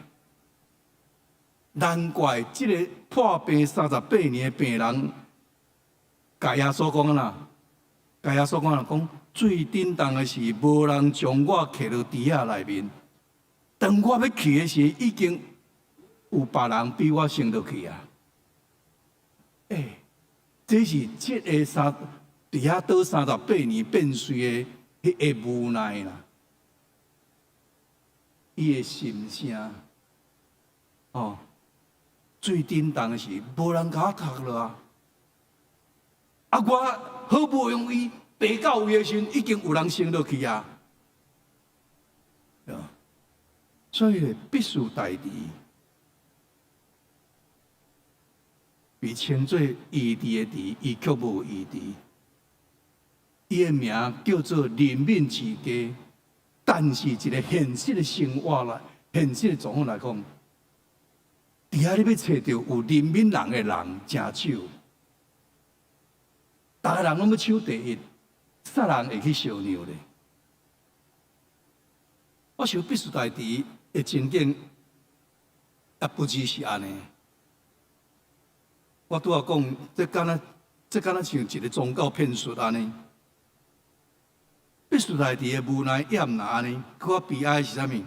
難怪這個破病38年的病人，共耶穌講啦，共耶穌講啦，講水振動的時，無人將我提落池仔內面。當我欲去的時，已經有別人比我先落去啊！欸，這是這个三佇遐倒38年變瑞的彼个無奈啦，伊的心聲，哦，最震動的是無人共我讀落啊！啊，我好不容易爬到位的時陣，已經有人先落去啊！所以畢士大池被稱做醫治的池，伊卻無醫治。伊的名叫做憐憫之家，但是一个現實的生活來，現實的狀況來講，佇遐你欲揣著有憐憫人的人誠少，逐个人攏欲搶第一，啥人會去相讓咧？我想畢士大池的情景也不只是按呢。我拄仔講，這敢若像一个宗教騙術按呢。畢士大池的無奈也毋若按呢，閣較悲哀是啥物？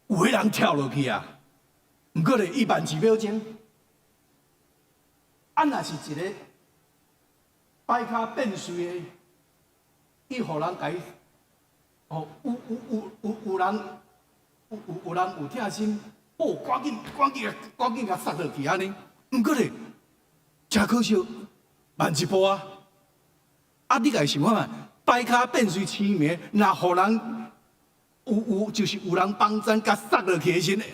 有个人跳落去啊，毋過咧，伊慢一秒鐘，啊，若是一个擺跤變瑞的，伊予人共伊，哦，有人有疼心，哦，趕緊趕緊趕緊共殺落去按呢。毋過咧，誠可惜，慢一步啊！啊，你家己想看覓？擺跤變瑞起名，若予人有有就是有人幫贊共殺落去的時陣，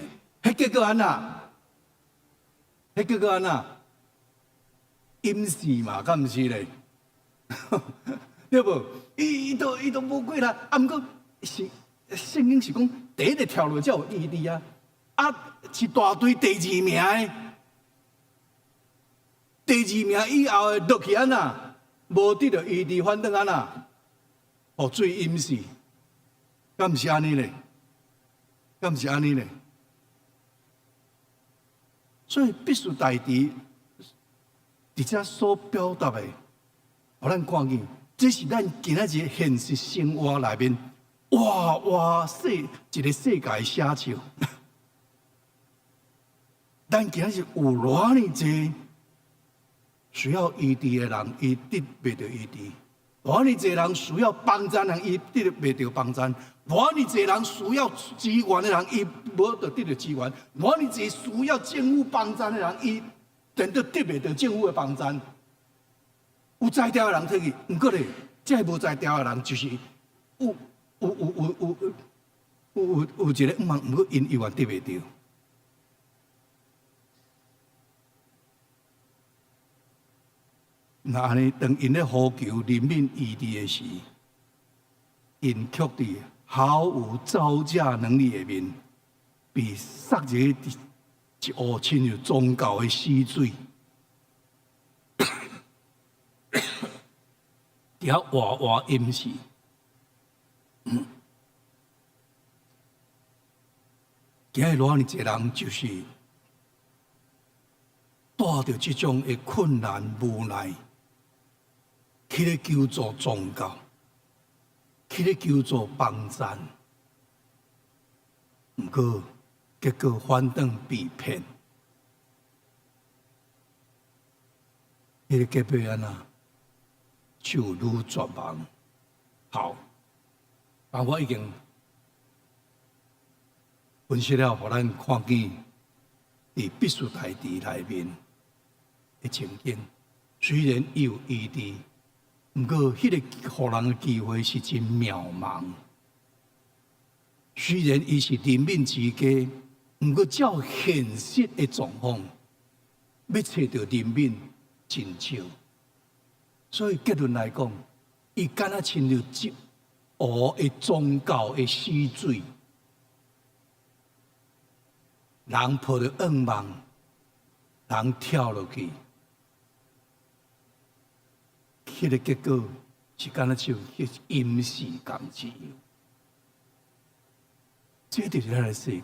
彼結果按怎？彼結果按怎？淹死嘛，敢毋是咧？對無？伊都無過啦。啊，毋過是聖經是講第一個跳落才有醫治啊！啊，一大堆第二名的，第二名以後的落去按怎？無得著醫治，反轉按怎？予水淹死，敢毋是按呢咧？敢毋是按呢咧？所以畢士大池佇遮所表達的，予咱看見，這是咱今仔日現實生活內面，活活世一个世界寫照。咱今仔日有偌爾濟需要醫治的人，伊得袂著醫治；偌爾濟人需要幫贊人，伊得袂著幫贊；偌爾濟人需要資源的人，伊無得得著資源；偌爾濟需要政府幫贊的人，伊顛倒得袂著政府的幫贊。有才調的人提去，毋過咧，這个無才調的人就是有一個願望，毋過𪜶猶原得袂著。若按呢，當𪜶咧呼求憐憫醫治的時，𪜶卻佇毫無招架能力的面，被殺入一湖親像宗教的死水，佇遐活活淹死。今日偌爾濟人就是帶著這種的困難無奈，去咧求助宗教，去咧求助幫贊，毋過結果反轉被騙，彼个結尾按怎？就愈絕望。好，啊，我已經分析了，予咱看見佇畢士大池內面的情景。雖然伊有醫治，毋過彼个予人的機會是真渺茫。雖然伊是憐憫之家，毋過照現實的狀況，欲揣著憐憫真少。所以結論來講，伊敢若親像一湖的宗教的死水，人抱著願望，人跳落去，彼个結果是敢若像去淹死仝一樣。這就是咱的世界，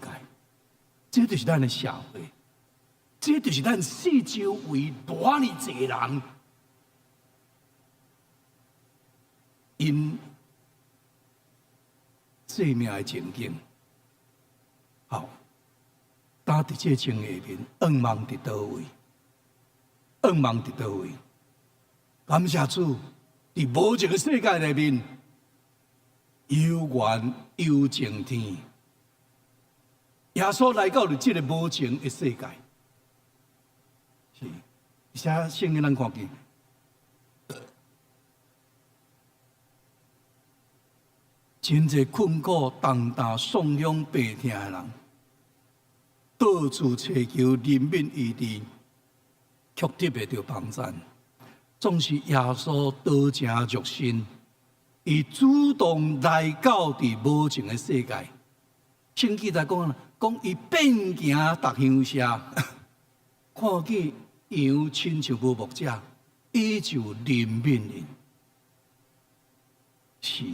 這就是咱的社會，這就是咱四周圍偌爾濟人，𪜶生命的情景。好，擔佇這情下面，願望佇佗位？願望佇佗位？感謝主，佇無情的世界內面，有緣有情天，耶穌來到佇這个無情的世界，是，而且聖經咱看見，真濟困苦、重擔、創傷、病痛的人，到處尋求憐憫醫治，卻得袂著幫贊。總是耶穌道成肉身，伊主動來到佇無情的世界。聖經在講，講伊遍行逐鄉社，看見羊親像無牧者，伊就憐憫𪜶。是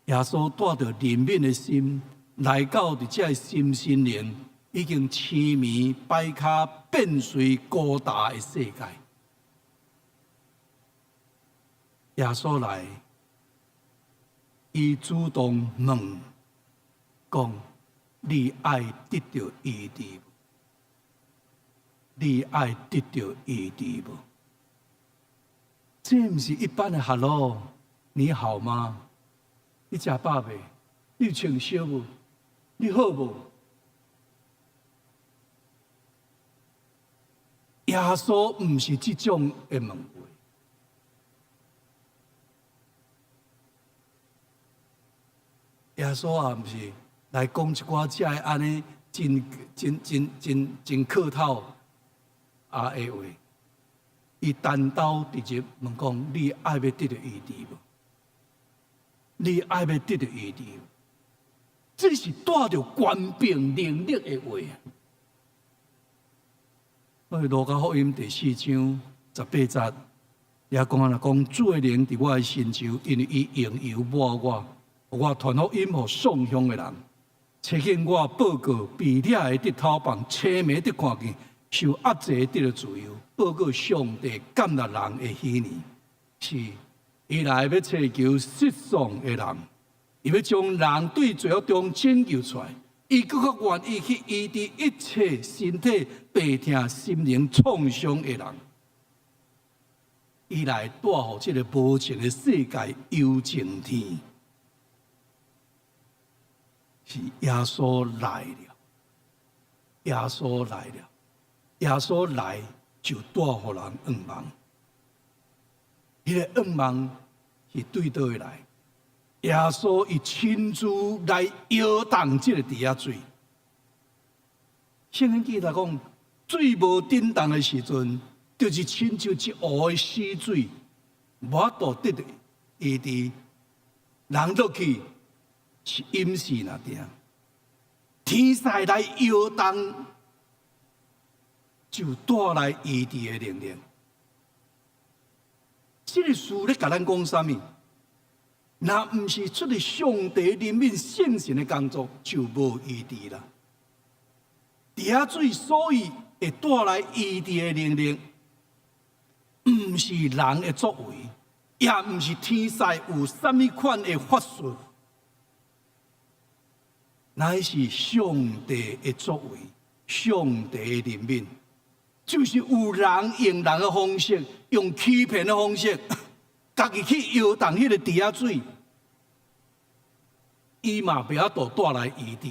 耶穌帶著憐憫的心來到佇這个心身靈已經痴迷擺跤變隨孤單的世界。耶穌來，伊主動問講：你愛得著醫治無？你愛得著醫治無？這毋是一般的 Hello，你好嗎？你食飽未？你有穿燒無？你好無？耶穌毋是這種的問話。耶穌也毋是來講一寡這个按呢真真真真真客套啊的話。伊單刀直入問講：你愛欲得著醫治無？你愛欲得著醫治無？這是帶著權柄能力的話。所以路加福音第四章十八節也講按呢講，主的靈佇我的身上，因為伊用油抹我，予我傳福音予喪鄉的人，差遣我報告被掠的得逃放，青盲得看見，受壓制的得著自由，報告上帝接納人的喜年。是，伊來欲尋求失喪的人，伊欲將人對罪惡中拯救出來，伊閣較願意去醫治一切身體病痛、心靈創傷的人。伊來帶予這个無情的世界有情天，是耶穌來了，耶穌來了，耶穌來就帶予人願望。彼个願望是對佗位來？耶穌伊親自來搖動這个池仔水。聖經記載講，水無振動的時陣，就是親像一湖的死水，無法度得著醫治。人落去是淹死若定。天使來搖動，就帶來醫治的能力。這个事咧，共咱講啥物？若毋是出自上帝憐憫聖神的工作，就無醫治啦。池仔水所以會帶來醫治的能力，毋是人的作為，也毋是天使有啥物款的法術，乃是上帝的作為，上帝的憐憫，就是有人用人的方式，用欺騙的方式，家己去搖動彼个池仔水，伊嘛袂曉度帶來醫治。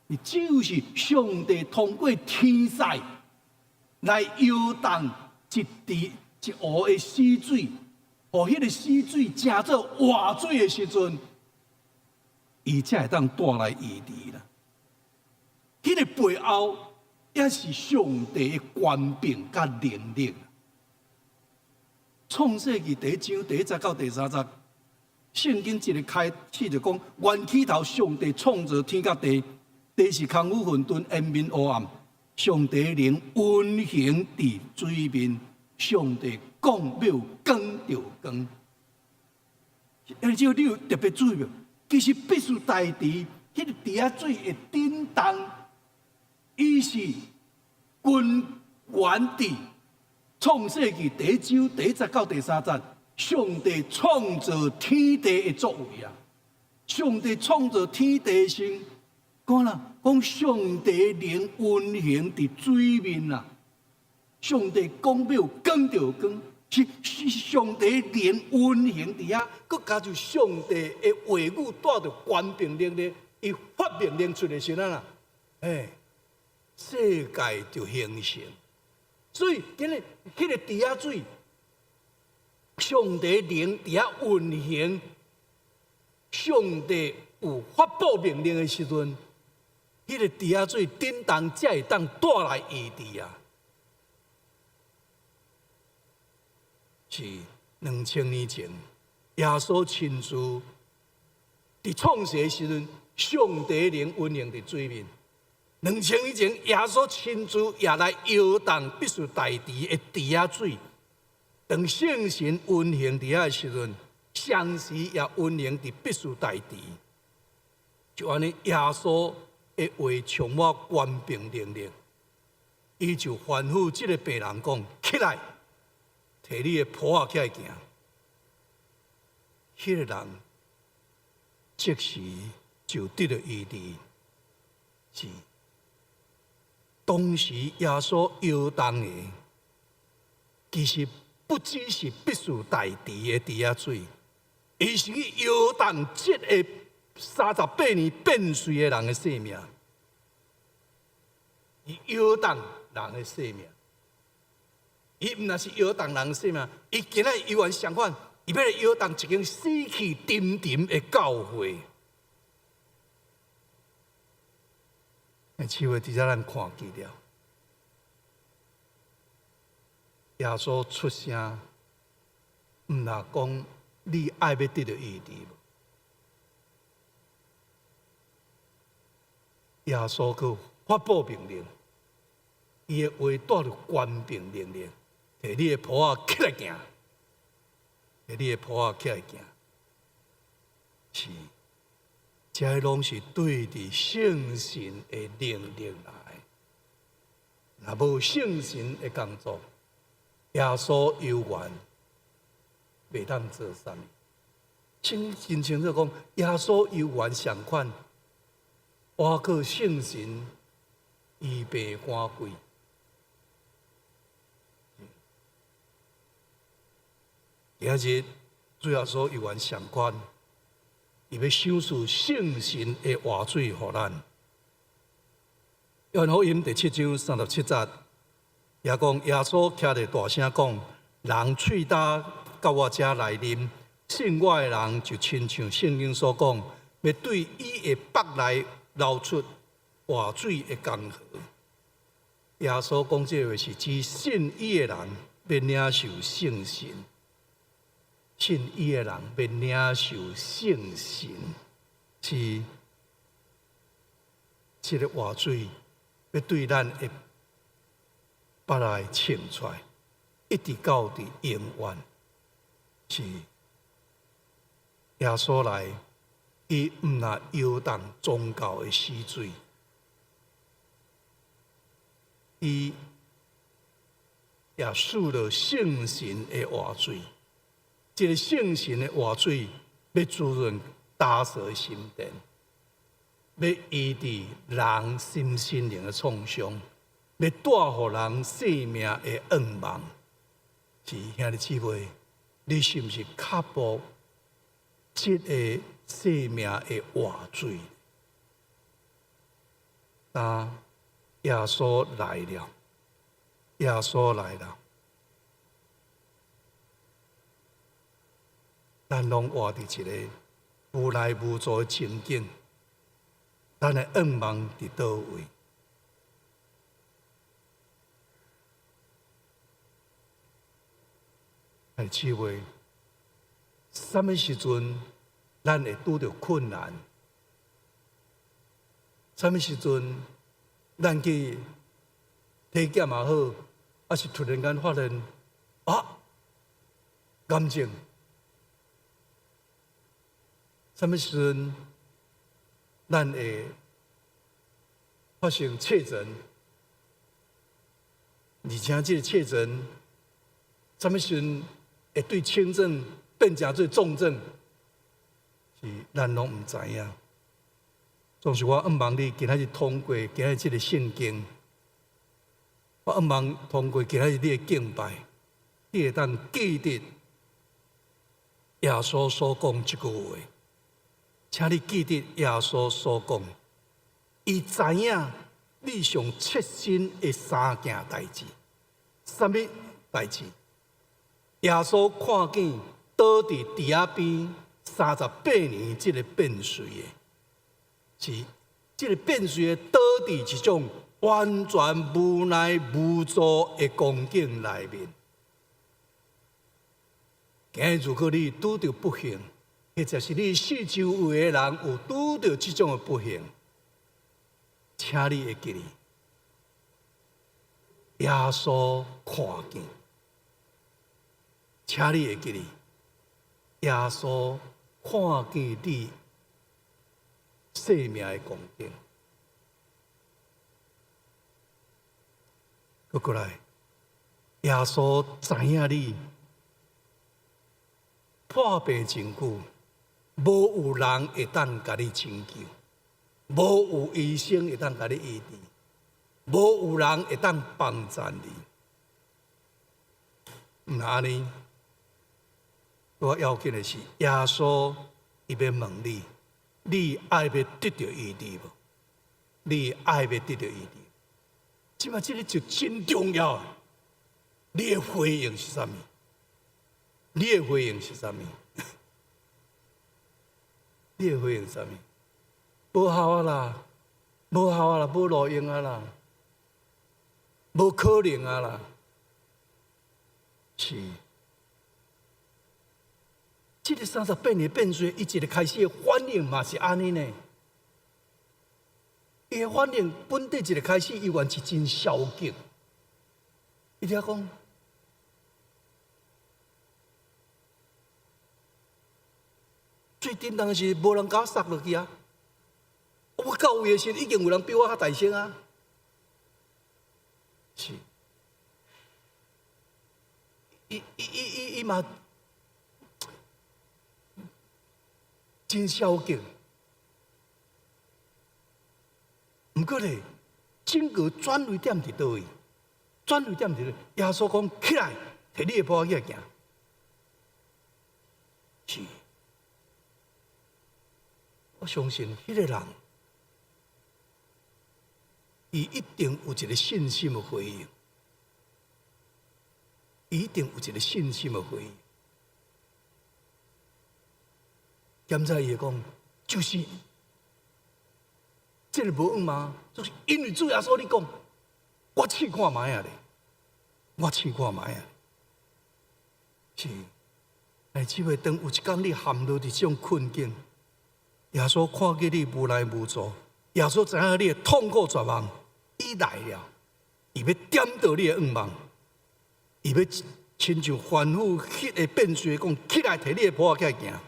伊就是上帝通過天使來搖動一池一湖的死水，予彼个死水成做活水的時陣，伊才會當帶來醫治啦。彼个背後也是上帝的權柄佮能力。創世記第一章第一節到第三節，聖經一个開始就講：原起頭，上帝創造天佮地，地是空無混沌，延綿黑暗。上帝靈運行佇水面，上帝講欲有光就有光。而且你有特別注意無？其實必須代佇彼个池仔水會振動，伊是根源佇創世記第一章第一節到第三節，上帝創造天地的作為啊！上帝創造天地時，講啦，講上帝靈運行佇水面啊！上帝講欲有光就有光，是上帝靈運行佇遐，閣加就上帝的話語帶著權柄能力，伊發命令出來時陣啊，欸，世界就形成。所以今日彼個池仔水，上帝靈佇遐運行，上帝有發布命令的時陣，彼個池仔水振動才會當帶來醫治啊！是2000年前，耶穌親自佇創世的時陣，上帝靈運行佇水面。2000年前，耶穌親自也來搖動伯士大池的池仔水。當聖神運行佇遐的時陣，同時也運行佇伯士大池。就按呢，耶穌的話充滿權柄能力，伊就吩咐這个病人講：起來，提你的鋪仔起來行。彼个人即時就得著醫治。是當時耶穌搖動的，其實不只是伯士大池的池仔水，伊是去搖動這个38年變瘁的人的生命，伊搖動人的生命，伊毋但是搖動人的生命，伊今仔猶原相反，伊欲來搖動一間死氣沉沉的教會。姊妹，佇遮咱看見了，耶穌出聲，毋若講你愛欲得著醫治無？耶穌閣發布命令，伊的話帶著權柄能力，提你的鋪仔起來行，提你的鋪仔起來行，是，這攏是對佇聖神的能力來。若無聖神的工作，耶穌猶原袂當做啥物。清真清楚講，耶穌猶原相款。倚靠聖神醫病趕鬼。今日主耶穌猶原相款，伊欲賞賜聖神的活水予咱。約翰福音第七章三十七節，也講耶穌徛咧大聲講：人喙焦到我遮來啉，信我的人就親像聖經所講，欲對伊的腹內流出活水的江河。耶穌講這話是指信伊的人欲領受聖神，信伊的人欲領受聖神，是這个活水欲對咱的腹內衝出來，一直到佇永遠。是耶穌來，伊毋若搖動宗教的死水，伊也賜了聖神的活水。這个聖神的活水欲滋潤焦燥的心田，欲醫治人心心靈的創傷，欲帶予人生命的願望。是兄弟姊妹，你是毋是渴慕這个生命的活水？當耶穌來了，耶穌來了，咱攏活佇一个無奈無助的情景，咱的願望佇佗位？兄弟姊妹，啥物時陣咱會拄著困難？啥物時陣咱去體檢也好，抑是突然間發現啊，癌症？啥物時陣咱會發生確診？而且這个確診，啥物時陣會對輕症變成做重症？是咱攏毋知影。總是我向望你今仔日通過今仔日這个聖經，我向望通過今仔日你的敬拜，你會當記得耶穌所講這句話，請你記得耶穌所講，伊知影你上切身的三件代誌，啥物代誌？耶穌看見倒佇池仔邊38年這个變水的，是這个變水的倒佇一種完全無奈無助的光景內面。今日如果你拄著不幸，或者是你四周圍的人有拄著這種的不幸，請你會記得，耶穌看見，請你會記得，耶穌看見你生命的光景。閣過來，耶穌知影你破病真久，無有人會當共你拯救，無有醫生會當共你醫治，無有人會當幫助你。毋但按呢，我要緊的是，耶穌伊欲問你，你愛欲得著醫治無？你愛欲得著醫治？這擺這个就真重要。你的回應是啥物？你的回應是啥物？你的回應是啥物？無效啊啦，無效啊啦，無路用啊啦，無可能啊啦，是。這个38年變水，伊一个開始的反應嘛是按呢呢。伊的反應本底一个開始，伊原是真消極。伊就講，最叮當的是無人共我殺落去啊！我到位的時，已經有人比我較大聲啊！是，伊伊伊伊伊嘛真消極。毋過咧，整個轉捩點佇佗位？轉捩點佇佗？耶穌講起來，提你的鋪仔起來行。是，我相信彼个人，伊一定有一个信心的回應，伊一定有一个信心的回應。檢查伊會講，就是這个無冤嗎？就是因為主耶穌你講，我試看覓仔咧，我試看覓仔。是，哎，姊妹，當有一工你陷落佇這種困境，耶穌看見你無奈無助，耶穌知影你的痛苦絕望，伊來了，伊欲點著你的願望，伊欲親像吩咐彼个變水講，起來提你的鋪仔起來行。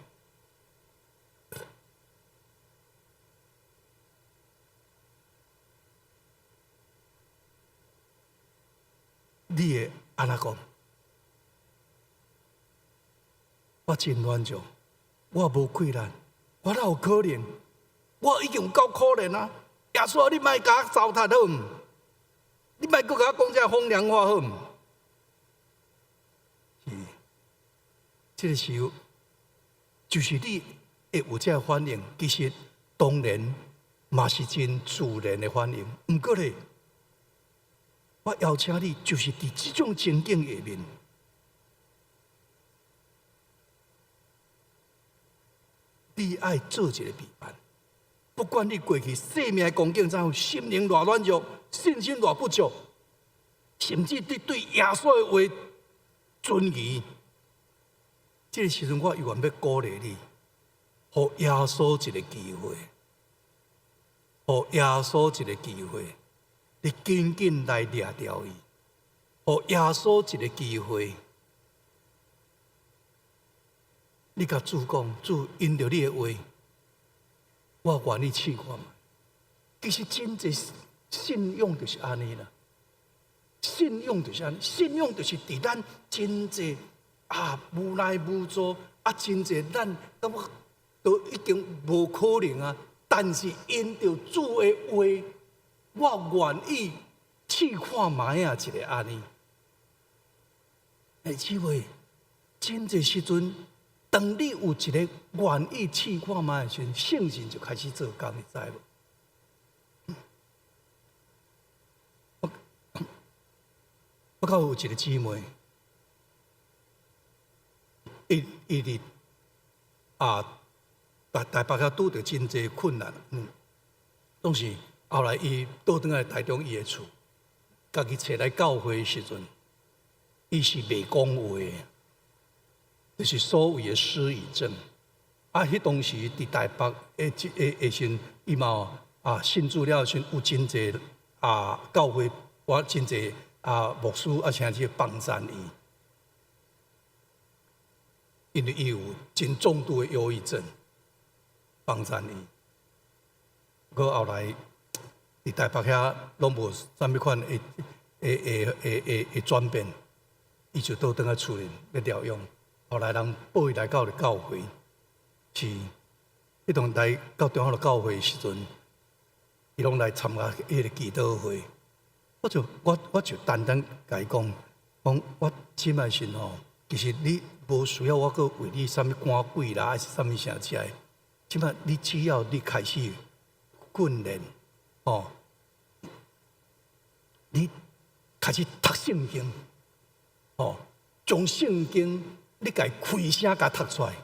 你會按怎講？我真軟弱，我無氣力，我哪有可能？我已經有夠可憐啊！耶穌，你莫共我糟蹋好毋？你莫閣共我講這風涼話好毋？是，這个時候就是你會有這个反應。其實當然嘛是真自然的反應。毋過咧，我邀請你，就是佇這種情景下面，你愛做一个備辦。不管你過去生命的光景怎樣，心靈偌軟弱，信心偌不足，甚至你對耶穌的話存疑，這个時陣我猶原欲鼓勵你，予耶穌一个機會，予耶穌一个機會，你緊緊來掠牢伊，予耶穌一个機會，你共主講，主因著你的話，我願意試看覓。其實真濟信仰就是按呢啦，信仰就是按呢，信仰就是佇咱真濟啊無奈無助啊，真濟咱感覺都已經無可能啊。但是因著主的話，我願意試看覓仔一下按呢。欸，姊妹，真濟時陣，當你有一个願意試看覓的時陣，聖神就開始做工，你知無？我教有一个姊妹，伊佇台北遐拄著真濟困難，當時後來伊倒轉來台中伊的厝，家己揣來教會的時陣，伊是袂講話的，就是所謂的失語症。啊，彼當時佇台北的這的時，伊嘛信主了時，有真濟教會，我真濟牧師啊，甚至幫贊伊，因為伊有真重度的憂鬱症，幫贊伊。閣後來佇台北遐攏無啥物款的轉變，伊就倒轉來厝裡欲療養。後來人抱伊來到教會，是彼當來到中華路教會的時陣，伊攏來參加彼个祈禱會。我就單單共伊講，講我這擺時吼，其實你無需要我閣為你啥物趕鬼啦，還是啥物啥之類。這擺你只要你開始訓練，哦，你開始讀聖經，哦，將聖經你共伊開聲共讀出來。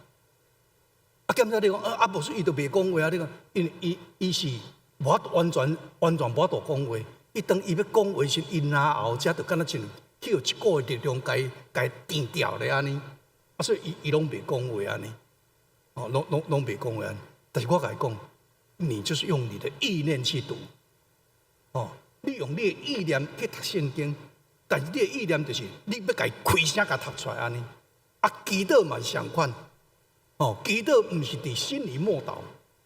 啊，兼且你講啊，無說伊都袂講話啊，你講，因為伊是無法度完全無法度講話。伊當伊欲講話時，伊嚨喉遮就敢若像去予一股的力量共伊墊掉咧按呢。啊，所以伊攏袂講話按呢，哦，攏袂講話按呢。但是我共伊講，你就是用你的意念去讀，哦，你用你的意念去讀聖經，但是你的意念就是你欲共伊開聲共讀出來按呢。啊，祈禱嘛是相款，哦，祈禱毋是佇心裡默禱。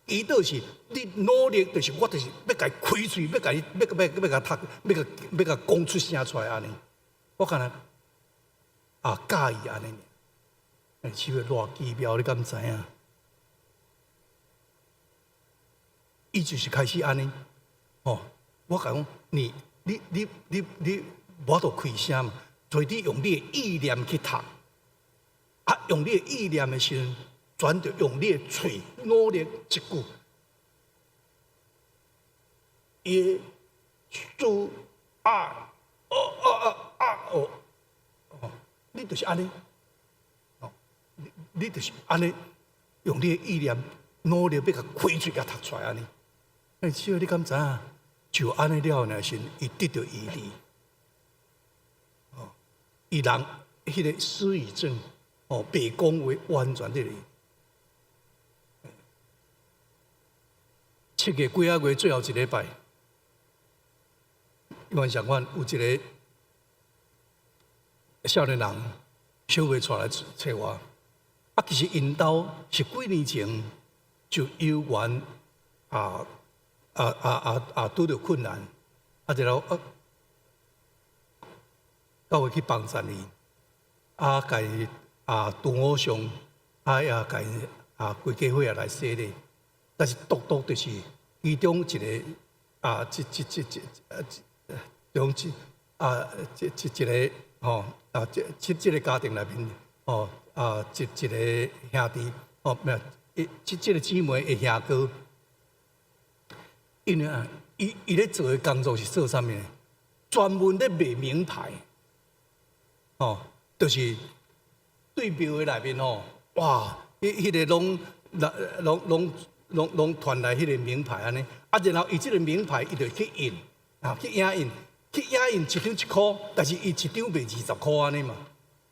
祈禱是你努力，就是我就是欲共伊開喙，欲共伊，欲欲欲共讀，欲共講出聲出來按呢。我敢若教伊按呢，欸，是欲偌奇妙，你敢知影？伊就是開始按呢，哦，我共伊講，你無法度開聲嘛，所以你用你的意念去讀，啊，用你的意念的時陣，轉著用你的喙努力一句，耶穌啊，哦哦哦啊哦，哦，你就是按呢，哦，你就是按呢，用你的意念努力欲共開喙共讀出來按呢。欸，姊妹你敢知影？就按呢了呢時，伊得著醫治。哦，伊人彼个失語症，哦，袂講話完全得。7月幾仔月最後一禮拜，原相款有一个少年人小妹帶來揣我，啊，其實𪜶兜是幾年前就有緣拄著困難，啊，然後教會去幫贊伊，啊，共伊拄偶像，啊，也共伊規家伙仔來洗禮。但是獨獨就是其中一个啊，這這這這啊，中這啊，這這一个吼啊，這個家庭內面吼啊，一個兄弟哦，沒有，這個姊妹的兄哥，因為啊，伊咧做的工作是做啥物？專門咧賣名牌，哦，就是對廟的內面吼，哇，彼個攏攏攏。攏傳來彼个名牌按呢，啊，然後伊這个名牌，伊就去印，啊，去影印，去影印一張1箍，但是伊一張賣20箍按呢嘛，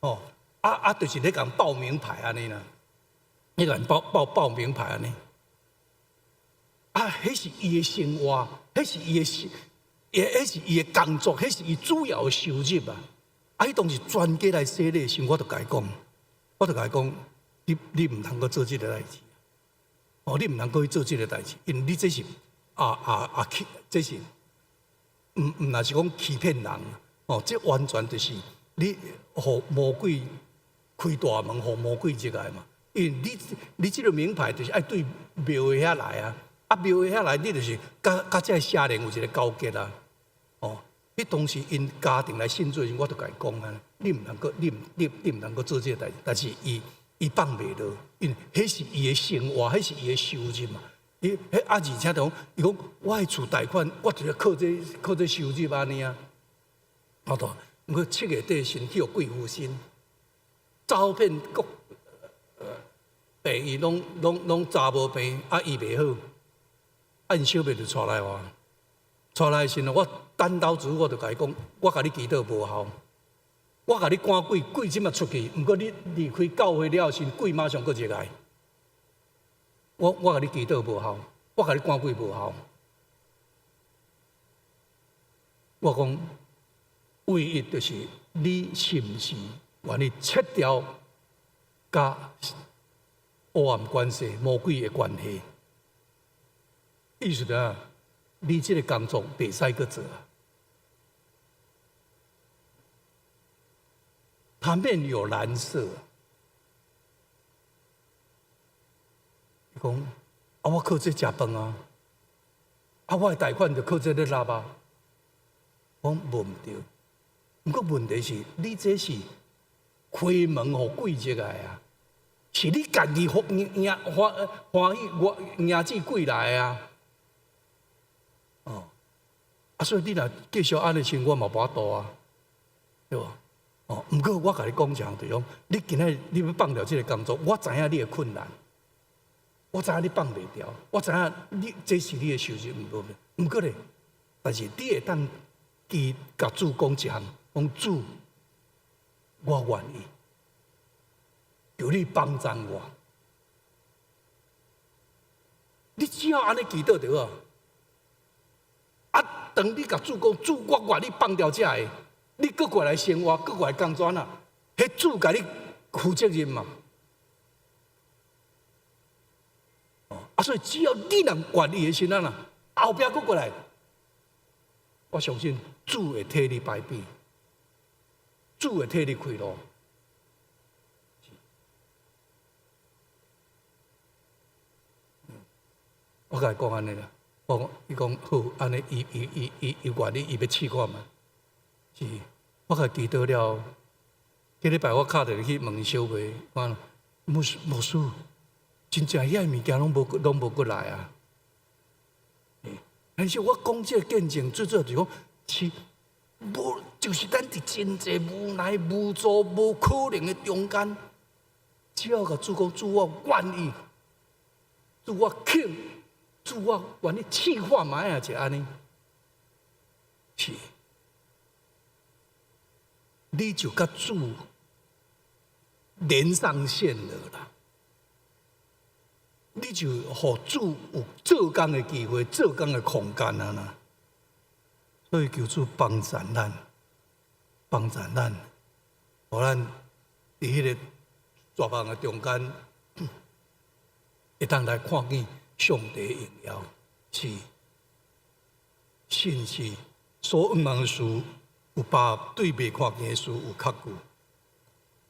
哦，啊，就是咧共報名牌按呢啦，咧共報名牌按呢，啊，彼是伊的生活，彼是伊的生，彼是伊的工作，彼是伊主要的收入啊，啊，彼當時全家來洗禮時，我就共伊講，我就共伊講，你毋通閣做這个代誌。哦，你毋通閣去做這个代誌，因為你這是欺，這是毋若是講欺騙人，哦，這完全就是你予魔鬼開大門，予魔鬼入來嘛。因為你這个名牌就是愛對廟的遐來啊，啊，廟會遐來，你就是佮佮這个邪靈有一個勾結啊。哦，彼當時𪜶家庭來信主的時，我就共伊講啊，你毋通閣，你毋你你毋通閣做這个代誌，但是伊伊放袂落，因為彼是伊的生活，彼是伊的收入嘛。伊彼啊，而且講，伊講我的厝貸款，我就是靠這靠這收入按呢啊。好多，毋過7月底時去予鬼附身，走遍各病院攏攏攏查無病，啊醫袂好，啊𪜶小妹就帶來我，帶來時陣我單刀直入，我就共伊講，我共你祈禱無效，我共你趕鬼，鬼這馬出去，毋過你離開教會了時，鬼馬上閣入來。我我共你祈禱無效，我共你趕鬼無效。我講唯一就是你是毋是願意切掉佮黑暗關係、魔鬼的關係？意思就你這个工作袂使閣做啊。他面有難色。伊講啊，我靠這食飯啊，啊，我的貸款就靠這咧納啊。我講無毋對，毋過問題是，你這是開門予鬼入來啊，是你家己歡迎歡歡喜我迎這鬼來啊。哦，啊，所以你若繼續按呢生活嘛無法度啊，對無？哦，毋過我共你講一項，就是講，你今仔日你欲放掉這个工作，我知影你的困難。我知影你放袂掉，我知影你這是你的收入，毋過，毋過咧，但是你會當去共主講一項，講主，我願意，求你幫助我。你只要按呢祈禱就好。啊，當你共主講，主，我願意放掉這个，你閣過來生活，閣過來工作啊，彼主共你負責任嘛。啊，所以只要你若願意的時陣啊，後壁閣過來，我相信主會替你排比，主會替你開路。我共伊講按呢啦，我講伊講好，按呢伊伊伊伊伊願意，伊欲試看覓。是，我共伊祈禱了，這禮拜我敲電話去問小妹，講牧師牧師。真正遐个物件攏無攏無閣來啊！但是我講這个見證，最主要就是講，是無就是咱佇真濟無奈、無助、無可能的中間，只要共主講，主我願意，主我肯，主我願意試看覓啊！就按呢，是，你就佮主連上線了啦。你就予主有做工的機會、做工的空間啊啦。所以求主幫助咱，幫助咱，予咱佇彼个絕望的中間，會當來看見上帝的榮耀，是信是所向望的事有把握，對未看見的事有確據。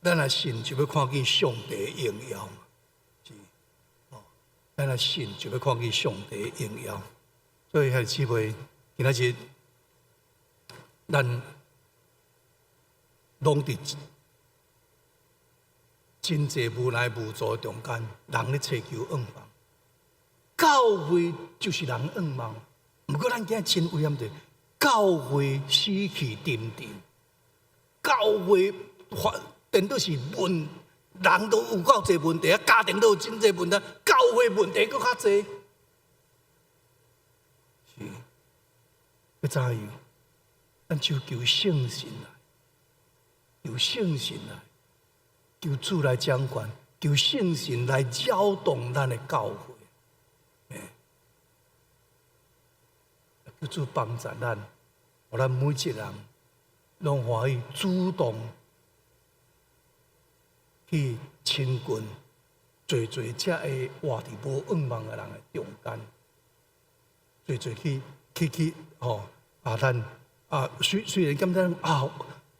咱若信就欲看見上帝的榮耀嘛。咱若信就欲看見上帝的榮耀，所以兄弟姊妹，今仔日咱攏佇真濟無奈無助的中間，人咧揣求向望，教會就是人向望。毋過咱今日真遺憾的，教會死氣沉沉，教會發顛倒是問。人都有夠濟問題啊，家庭都有真濟問題，教會問題閣較濟。是，欲怎樣？咱就求聖神來，求聖神來，求主來掌權，求聖神來攪動咱的教會。求主幫助咱，予咱每一個人攏歡喜主動。去親近濟濟這个活佇無向望的人的中間，濟濟去去去吼啊！咱啊雖雖然感覺啊，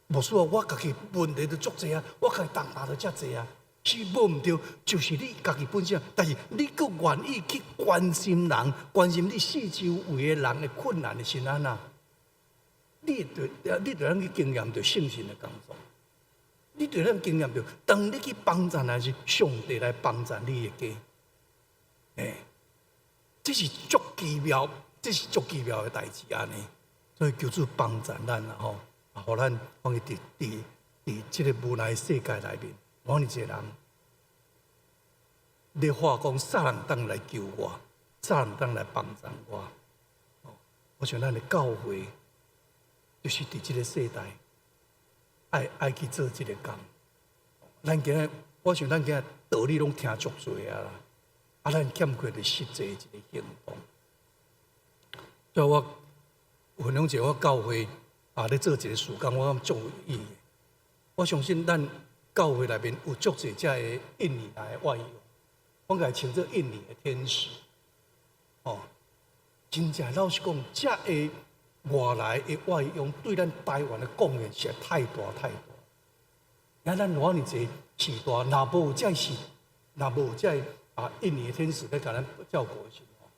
牧師啊，我家己問題都足濟啊，我家己重擔都遮濟啊，是無毋對，就是你家己本身。但是你閣願意去關心人，關心你四周圍的人的困難的時陣啊，你就通去經驗著聖神的工作。你就通經驗著，當你去幫贊的是上帝來幫贊你的家。欸，這是足奇妙，這是足奇妙的代誌按呢。所以求主幫贊咱啦吼，啊，予咱放佇這个無奈的世界內面，無爾濟人咧話講，啥人當來救我？啥人當來幫贊我？我想咱的教會就是佇這个世代愛去做這个工。咱今日，我想咱今日道理攏聽足濟啊啦，啊，咱欠缺的實際一个行動。所以我分享一下，我教會啊咧做一个事工，我感覺足有意義。我相信咱教會內面有足濟遮个印尼來的外傭，我共伊稱做印尼的天使。哦，真正老實講，遮个外來的外傭對咱台灣的貢獻實在太大太大。你看咱偌爾濟時代，若無這是，若無這啊印尼的天使來共咱照顧的時候，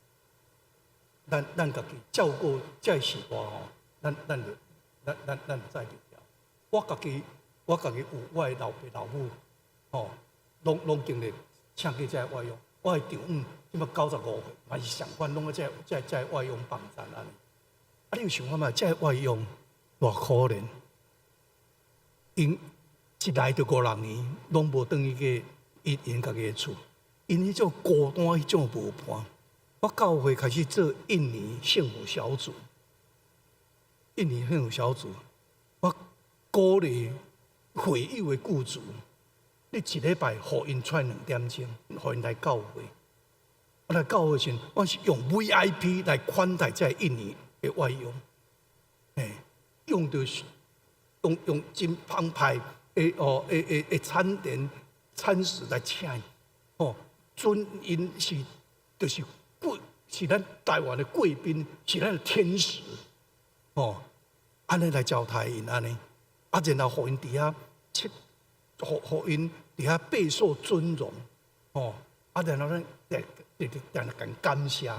咱家己照顧這時代吼，咱就載袂牢。我家己有我的老爸老母，吼，攏經歷請過這个外傭。我的丈母這擺95歲，嘛是相款，攏愛這個外傭幫贊按呢。啊，你有想看覓？這个外傭偌可憐，𪜶一來就五六年，攏無轉去過𪜶家己的厝，𪜶彼種孤單，彼種無伴。我教會開始做印尼幸福小組，印尼幸福小組，我鼓勵會友的雇主，你一禮拜予𪜶出來兩點鐘，予𪜶來教會。我來教會時，我是用 VIP 來款待這個印尼的外傭，欸，用著用真澎湃的哦的餐點餐食來請𪜶，哦，尊𪜶是就是貴，是咱台灣的貴賓，是咱的天使，哦，按呢來招待𪜶按呢，啊，然後予𪜶佇遐，予𪜶佇遐備受尊榮，哦，啊，然後咱來來來來感謝，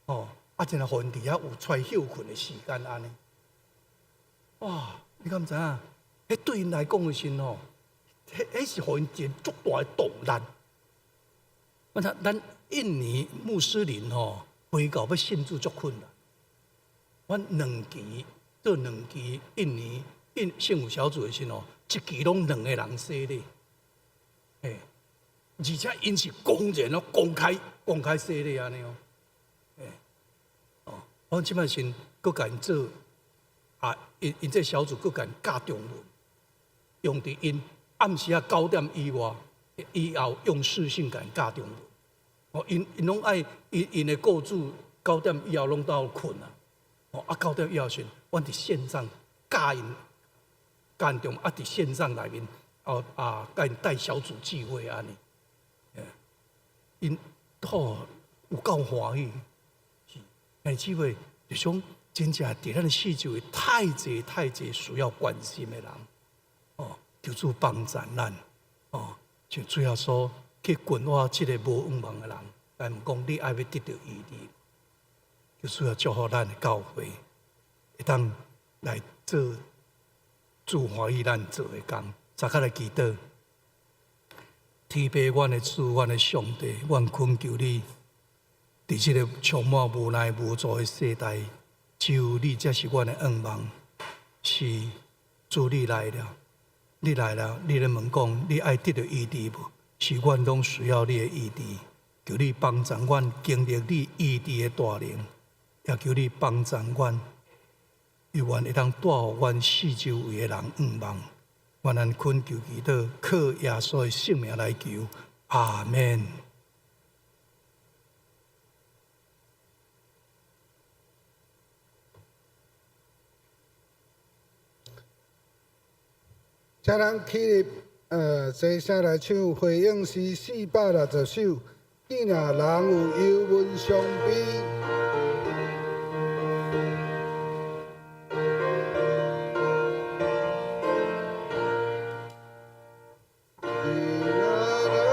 哦，啊，然後予𪜶佇遐有出來歇睏的時間按呢，哇，你敢知影？彼對𪜶來講的時吼，彼是予𪜶一個足大的動力。我睇咱印尼穆斯林吼，回教欲信主足困難。阮兩期做兩期印尼印幸福小組的時吼，一期攏兩个人洗禮，嘿，而且𪜶是公然哦，公開洗禮按呢哦，嘿，哦，我這擺先閣共𪜶做啊，𪜶這小組閣共𪜶教中文，用佇𪜶暗時仔9點以外以後用視訊共𪜶教中文。哦，𪜶攏愛𪜶的雇主9點以後攏到睏啊，哦，啊9點以後時，阮佇線上教𪜶教中，啊佇線上內面，哦啊，共𪜶帶小組聚會按呢，𪜶吼有夠歡喜，是，兄弟姊妹，就想真正佇咱的四周圍太濟太濟需要關心的人，哦，求主幫贊咱，哦，像主耶穌去關懷這个無向望的人，共𪜶講你愛欲得著醫治，就需要祝福咱的教會，會當來做主歡喜咱做的工，大家來祈禱。天父，阮的主，阮的上帝，阮懇求你，佇這个充滿無奈無助的世代，只有你才是阮的向望。是主，你來了，你來了，你咧問講，你愛得著醫治無？是阮攏需要你的醫治，求你幫助阮經歷你醫治的大能，也求你幫助阮，猶原會當帶予阮四周圍的人向望。阮按懇求祈禱，靠耶穌的聖名來求，阿們。請咱起立，齊聲來唱回應詩460首。見若人有憂悶傷悲。見若人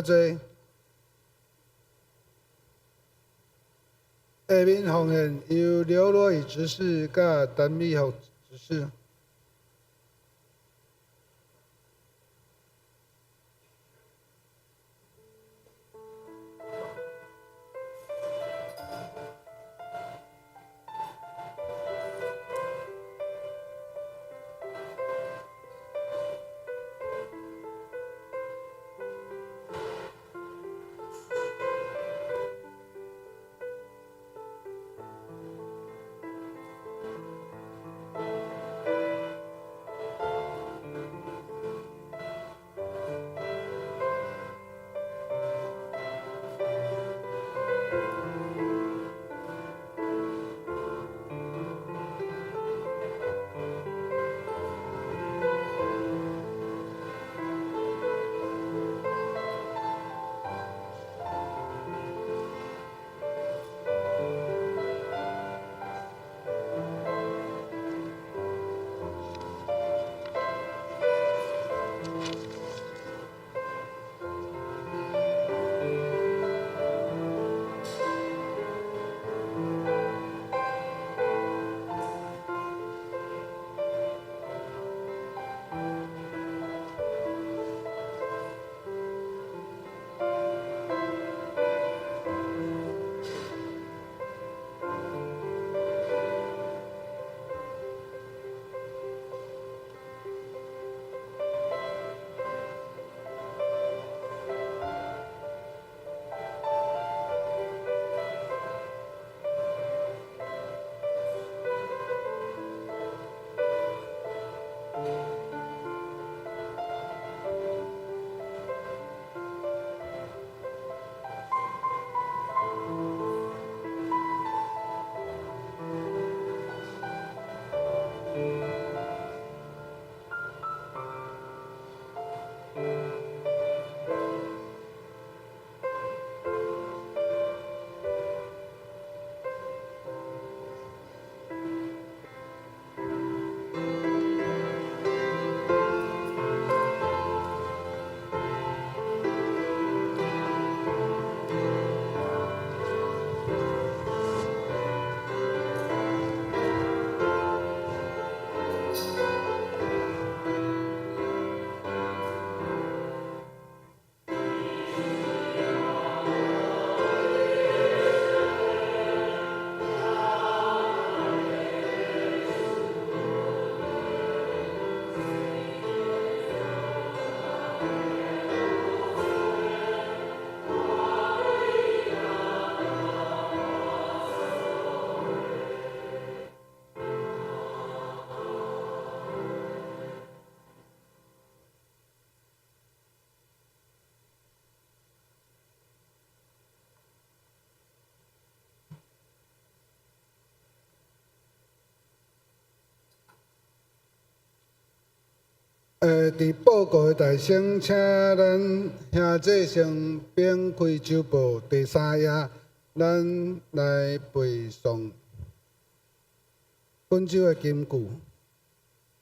請坐。下面奉獻由劉羅宇執事佮陳美福執事。伫報告的大聲，請咱兄弟先翻開週報第三頁，咱來背誦本週的金句。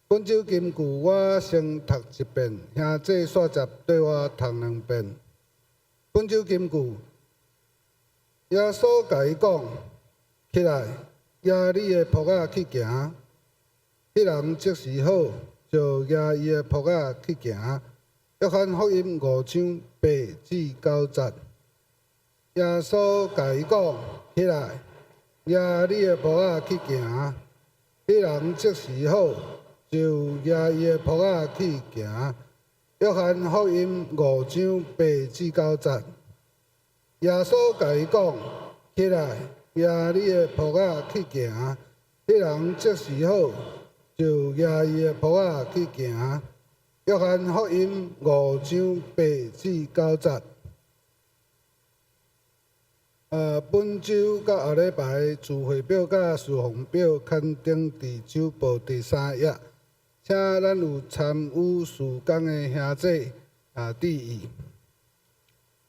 本週金句我先讀一遍，兄弟煞接對我讀兩遍。本週金句，耶穌共伊講：起來，舉你的菵仔去行。彼人即時好。就舉伊的菵仔去行。約翰福音5章8至9節，耶穌共伊講：起來，舉你的菵仔去行。彼人即時好，就舉伊的菵仔去行。約翰福音5章8至9節，耶穌共伊講：起來，舉你的菵仔去行。彼人即時好。就舉伊的菵仔去行。約翰福音5章8至9節。本週佮後禮拜聚會表佮事奉表刊登佇週報第三頁，請咱有參與事工的兄弟注意。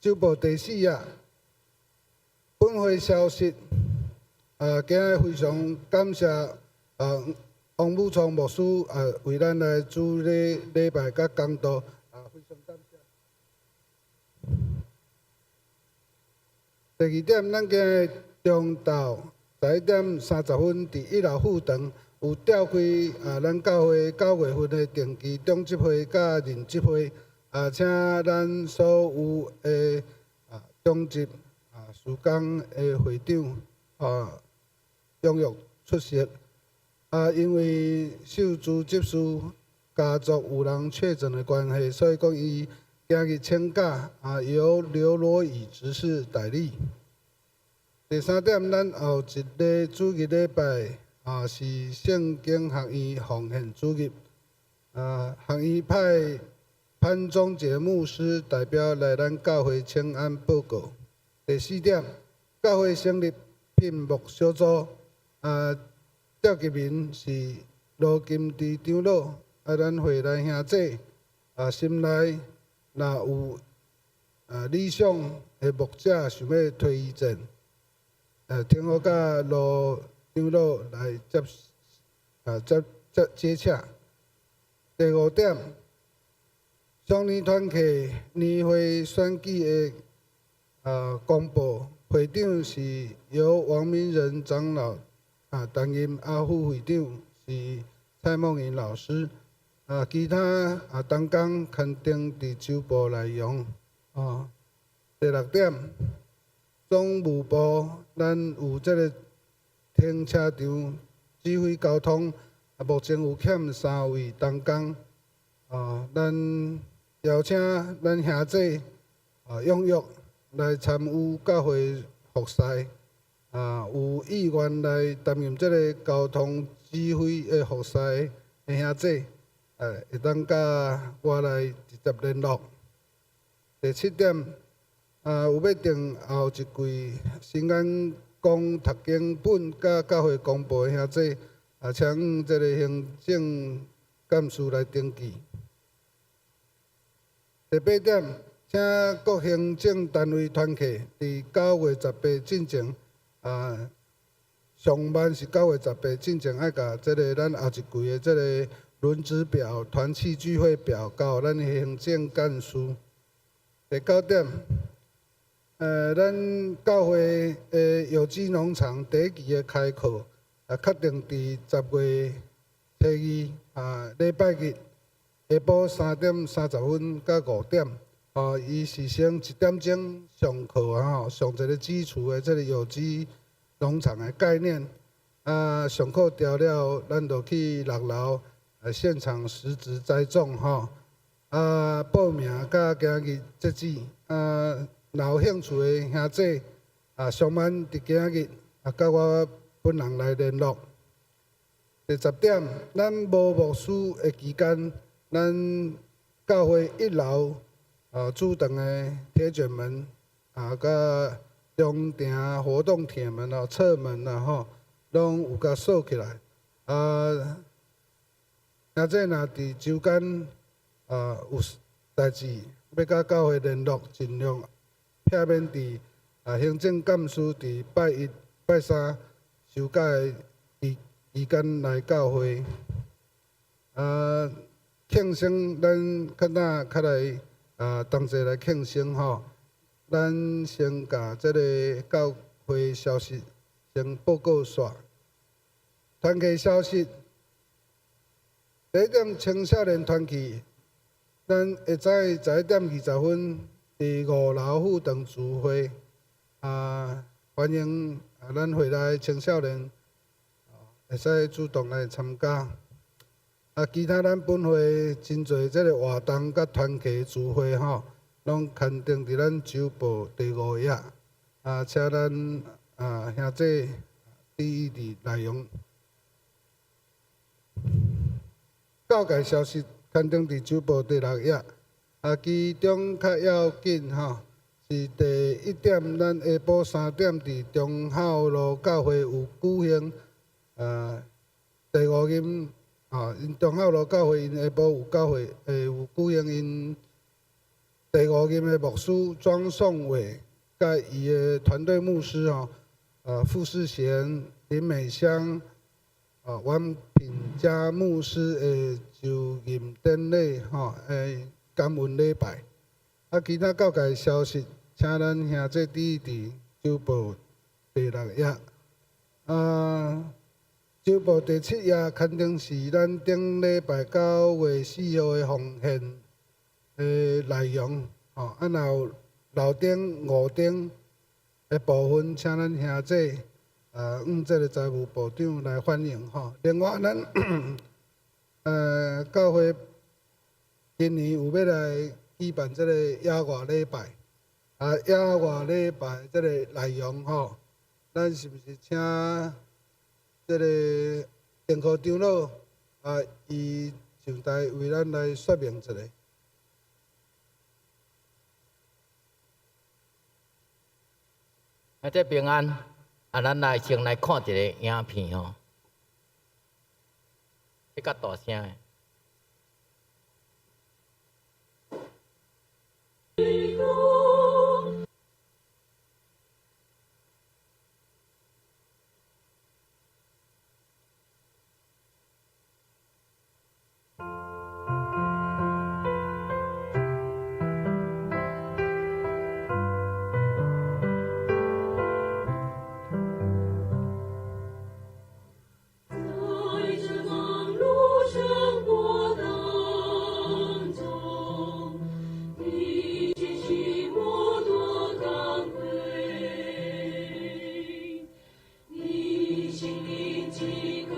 週報第四頁，本會消息。今日非常感謝王武聰牧師為咱來主禮禮拜佮講道，非常感謝。第二點，咱今日中晝11點30分，佇一樓副堂有召開啊，咱教會9月份的定期長執會佮任執會啊，請咱所有的啊長執啊事工的會長啊踴躍出席。啊，因為受主執事家族有人確診的關係，所以講伊今日請假啊，由劉羅宇執事代理。第三點，咱後一个主日禮拜啊，是聖經學院奉獻主日。啊，學院派潘忠杰牧師代表來咱教會請安報告。第四點，教會成立聘牧小組，啊，召集人是羅金池長老，啊，咱會內兄弟啊，心內若有啊理想的牧者想欲推薦，聽好佮羅長老來接啊接接接洽。第五點，雙年團契年會選舉的啊公布，會長是由王明仁長老啊擔任，啊副會長是蔡夢穎老師，啊其他啊同工刊登佇週報內容。哦，第六點，總務部咱有這个停車場指揮交通，啊目前有欠三位同工，啊咱邀請咱兄弟啊踴躍來參與教會服侍。啊，有意願來擔任這个交通指揮的服侍的兄弟，會當佮我來直接聯絡。第七點，啊，有欲訂後一季新眼光讀經本佮教會公報的兄弟，啊，請這个行政幹事來登記。第八點，請各行政單位團契佇9月18進前，啊，上慢是9月18進前，愛共這个咱後一季的這个輪值表、團契聚會表交予咱行政幹事。第九點，咱教會的有機農場第一期的開課，啊，確定佇10月初2啊，禮拜日下晡3點30分到5點，哦，伊是先1點鐘上課啊吼，上一个基礎的這个有機農場的概念。啊，上課掉了，咱就去六樓啊現場實質栽種吼。啊，報名佮今日截止。啊，若有興趣的兄弟啊，上慢佇今日啊，佮我本人來聯絡。第十點，咱無牧師的期間，咱教會一樓啊主堂的鐵捲門啊，佮中庭活動鐵門哦、側門啊吼，攏有共鎖起來。啊，兄弟若佇週間啊有代誌欲佮教會聯絡，盡量避免佇啊行政幹事佇拜一、拜三收假的期期間來教會。啊，慶生咱較早較來啊同齊來慶生吼，咱先共這个教會消息先報告煞。團契消息，第一點青少年團契，咱會早11點20分佇五樓副堂聚會，啊，歡迎啊咱會內青少年，會使主動來參加。啊，其他咱本會真濟這个活動佮團契聚會吼，攏刊登佇咱週報第五頁。啊，請咱啊兄弟注意佇內容。教界消息刊登佇週報第六頁。啊，其中較要緊吼，是第一點，咱下晡3點佇忠孝路教會有舉行啊第五任啊，𪜶忠孝路教會𪜶下晡有教會有舉行𪜶第五任的牧師莊頌偉，佮伊的團隊牧師吼，啊傅世賢、林美香、啊王品佳牧師的就任典禮吼，感恩禮拜。啊，其他教界消息，請咱兄弟注意佇周報第六頁。啊，周報第七頁肯定是咱頂禮拜9月4號的奉獻的內容。吼，啊，若有樓頂、五頂的部分，請咱兄姐啊，向這个財務部長來反映吼。另外，咱教會今年有欲來舉辦這个野外禮拜，啊，野外禮拜這个內容吼，咱是毋是請這个電科長老啊，伊上台為咱來說明一下。啊，這平安，啊，咱來先來看一个影片吼，這較大聲的。在這忙碌生活當中，你提醒我多剛貴，你心靈飢渴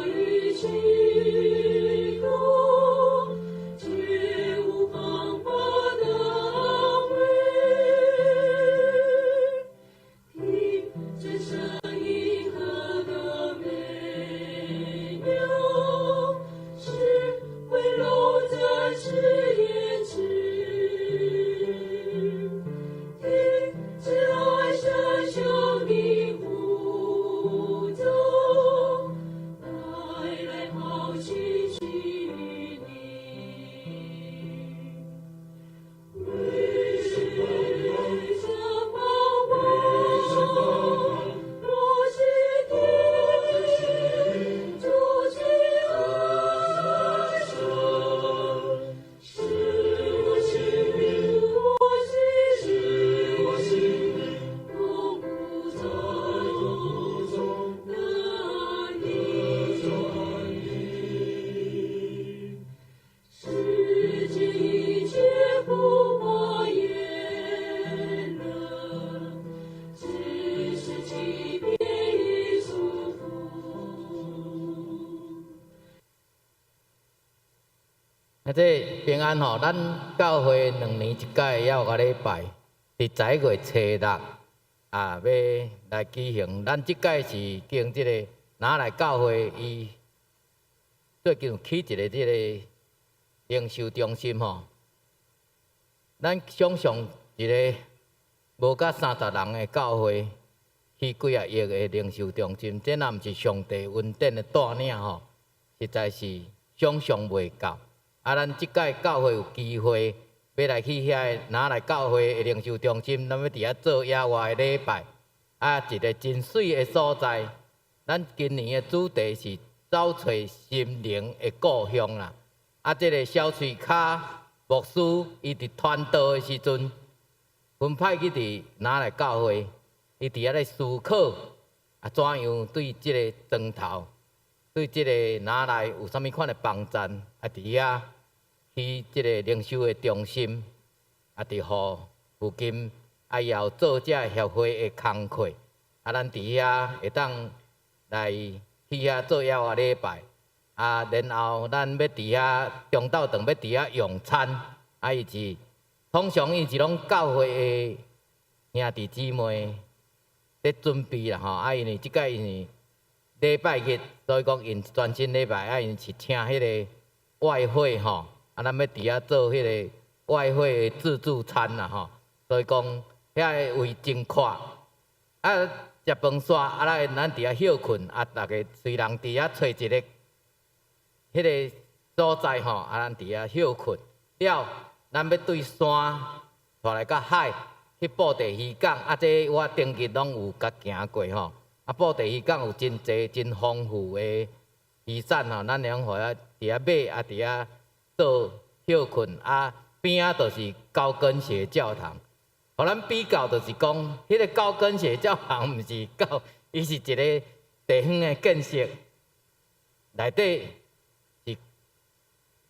與虛空，絕無方法的安慰。聽這聲音何等美妙，是溫柔在試驗時，聽這愛聲向你呼叫，帶來好信息與你。為什麼我若是聽主的愛聲，使我心靈，我心，使我心靈永不再得安寧。世間一切浮華宴樂，只是欺騙與束縛。啊，這平安吼，咱教會2年一擺野外禮拜，佇11月初6啊，欲來舉行。咱這擺是經這个拿來教會，伊最近有起一个這个靈修中心吼。咱想像一个無甲30人的教會，起幾仔億的靈修中心，這若毋是上帝恩典的帶領吼，實在是想像袂到。啊，咱這擺教會有機會，欲來去遐个拿來教會的靈修中心，咱欲佇遐做野外的禮拜，啊，一个真媠的所在。咱今年的主題是走揣心靈的故鄉啦。啊，這个小喙跤牧師，伊佇傳道的時陣，分派去佇拿來教會，伊佇遐咧思考，啊，怎樣對這个磚頭，對這个拿來有啥物款的幫贊，啊，佇遐去這个靈修的中心，啊，佇予附近啊，也有做這協會的工課，啊，咱佇遐會當來去遐做野外禮拜，啊，然後咱欲佇遐中晝頓欲佇遐用餐，啊，伊是通常伊是攏教會的兄弟姊妹咧準備啦吼，啊，因為這擺因為禮拜日，所以講𪜶全身禮拜，啊，𪜶是請彼个外匯吼，啊，咱欲佇遐做彼个外匯的自助餐啦吼，所以講遐个位真闊，啊，食飯煞，啊，咱佇遐歇睏，啊，逐家隨人佇遐揣一个彼个所在吼，啊，咱佇遐歇睏了，咱欲對山帶來到海去布袋漁港，啊，這我頂日攏有共行過吼。啊，布袋漁港有真濟真豐富的漁產吼，咱會用予遐佇遐買，啊，佇遐做歇睏，啊，邊仔就是高跟鞋教堂。予咱比較就是講，彼個高跟鞋照人毋是到，伊是一個地方的建設，內底是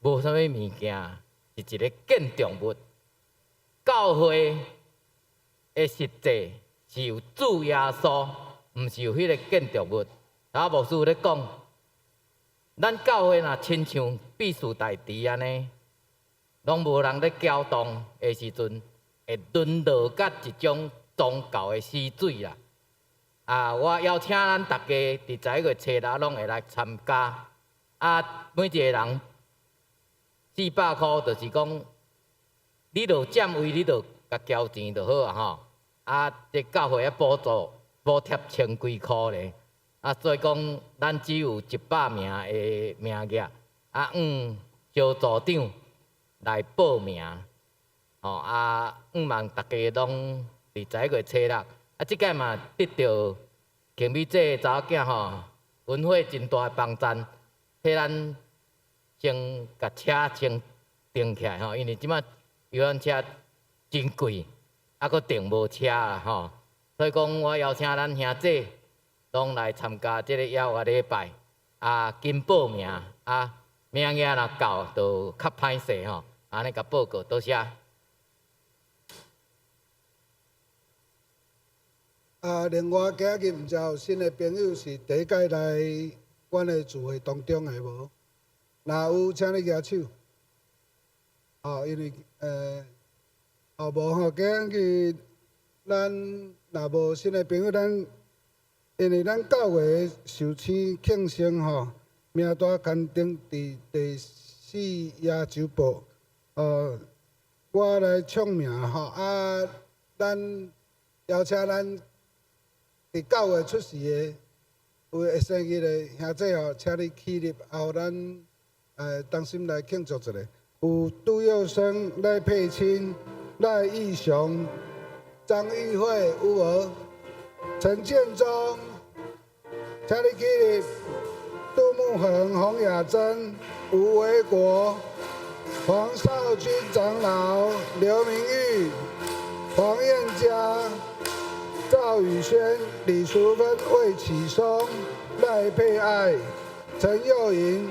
無啥物物件，是一個建築物。教會的實際是有主耶穌，毋是有彼個建築物。啊，牧師有咧講，咱教會若親像畢士大池按呢，攏無人咧攪動的時陣，會淪落甲一種宗教的死水啦。啊，我邀請咱逐家佇11月初六攏會來參加。啊，每一个人400箍，就是講你著佔位，你著共交錢就好啊吼。啊，這教會啊補助補貼千幾箍咧。啊，所以講咱只有100名的名額，啊，向小組長來報名，吼啊，向望逐家攏佇11月初六，啊，這擺嘛得著慶美姐的查某囝吼，文慧真大的幫贊，替咱先共車先訂起來吼，因為這擺遊覽車真貴，啊，閣訂無車啦吼，所以講我邀請咱兄弟攏來參加這個邀約禮拜，啊，緊報名，啊，名額若夠就較歹勢吼，按呢共報告，多謝。啊，另外今日毋知有新的朋友是第一擺來阮的聚會當中的無？若有，請你舉手。哦，因為哦無吼，今日咱若無新的朋友，咱因為咱教會受請慶生吼，名單刊登佇第四亞洲報，我來唱名吼，啊，咱邀請咱佇教會出席的有會生日的兄弟吼，請你起立，啊，予咱同心來慶祝一下。有杜佑生、賴佩清、賴義雄、張玉慧，有無？陳建忠，請你起立。杜慕恆、洪雅珍、吳維國、黃少君長老、劉明玉、黃燕佳、趙宇軒、李淑芬、魏啟松、賴佩愛、陳幼瑩、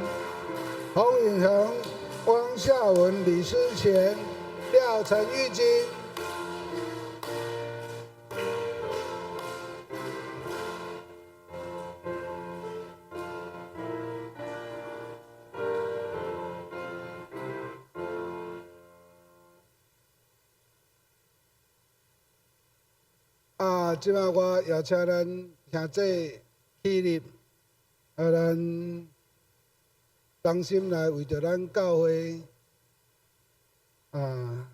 洪允恆、汪夏文、李思乾、廖陳玉金。啊，這擺我邀請咱兄弟起立，啊，咱同心來為著咱教會啊，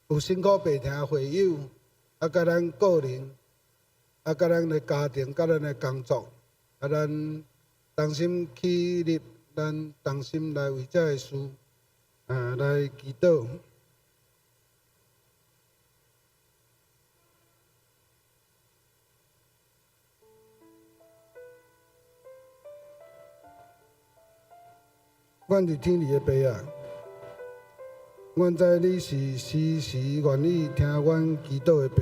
有辛苦病疼的會友，啊，佮咱個人，啊，佮咱的家庭，佮咱的工作，啊，咱同心起立，咱同心來為這个事啊來祈禱。阮佇天裡的爸啊，阮知你是時時願意聽阮祈禱的爸。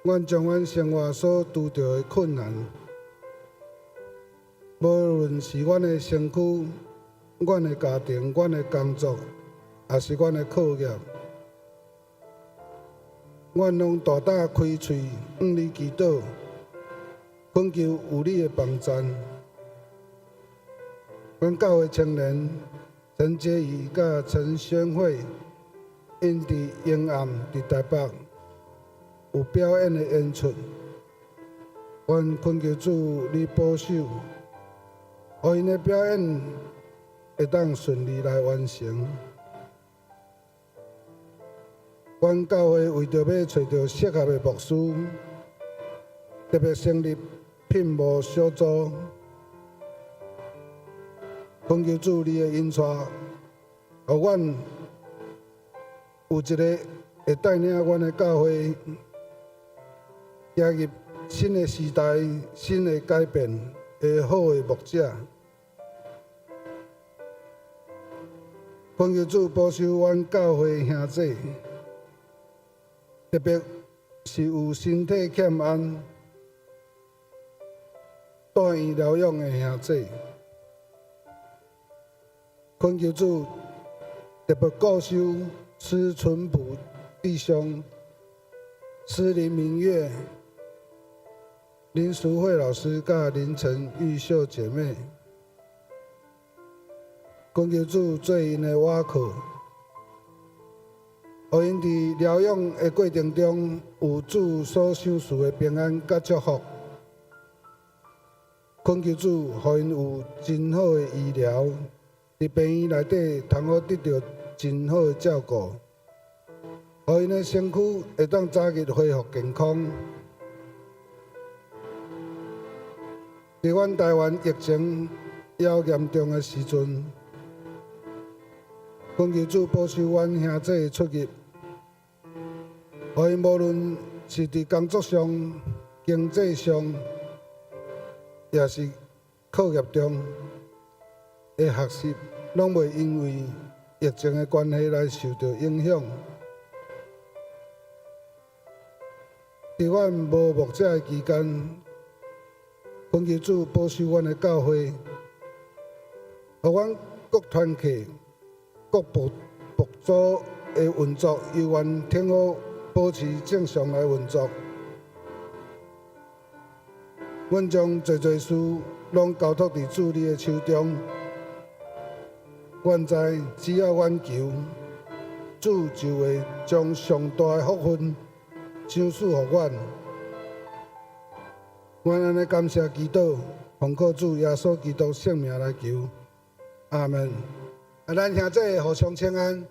阮將阮生活所拄著的困難，無論是阮的身軀、阮的家庭、阮的工作，抑是阮的課業，阮攏大膽開喙向你祈禱，懇求有你的幫贊。阮教會青年陳潔儀佮陳宣慧，𪜶佇迎暗佇台北有表演的演出，阮懇求主你保守，予𪜶的表演會當順利來完成。阮教會為著欲揣著適合的牧師，特別成立聘牧小組。懇求主你的引帶，予阮有一个會帶領阮的教會行入新的時代、新的改變的好的牧者。懇求主保守阮教會兄弟，特別是有身體欠安、住院療養的兄姊，懇求主特別顧守施淳朴弟兄、施林明月、林淑慧老師佮林陳玉秀姐妹，懇求主做𪜶的倚靠，予𪜶佇療養的過程中有主所賞賜的平安佮祝福。懇求主，予𪜶有真好的醫療，佇病院內底通好得著真好的照顧，予𪜶的身軀會當早日恢復健康。佇阮台灣疫情猶嚴重的時陣，懇求主保守阮兄姊出入，予𪜶無論是佇工作上、經濟上，也是課業中的學習，攏袂因為疫情的關係來受著影響。佇阮無牧者的期間，懇求主保守阮的教會，予阮各團契、各部部組的運作，猶原挺好，保持正常來運作。阮將濟濟事攏交託佇主你的手中。阮知只要阮求，主就會將上大的福分賞賜予阮。阮按呢感謝祈禱，奉靠主耶穌基督聖名來求，阿門。啊，咱兄姊互相請安。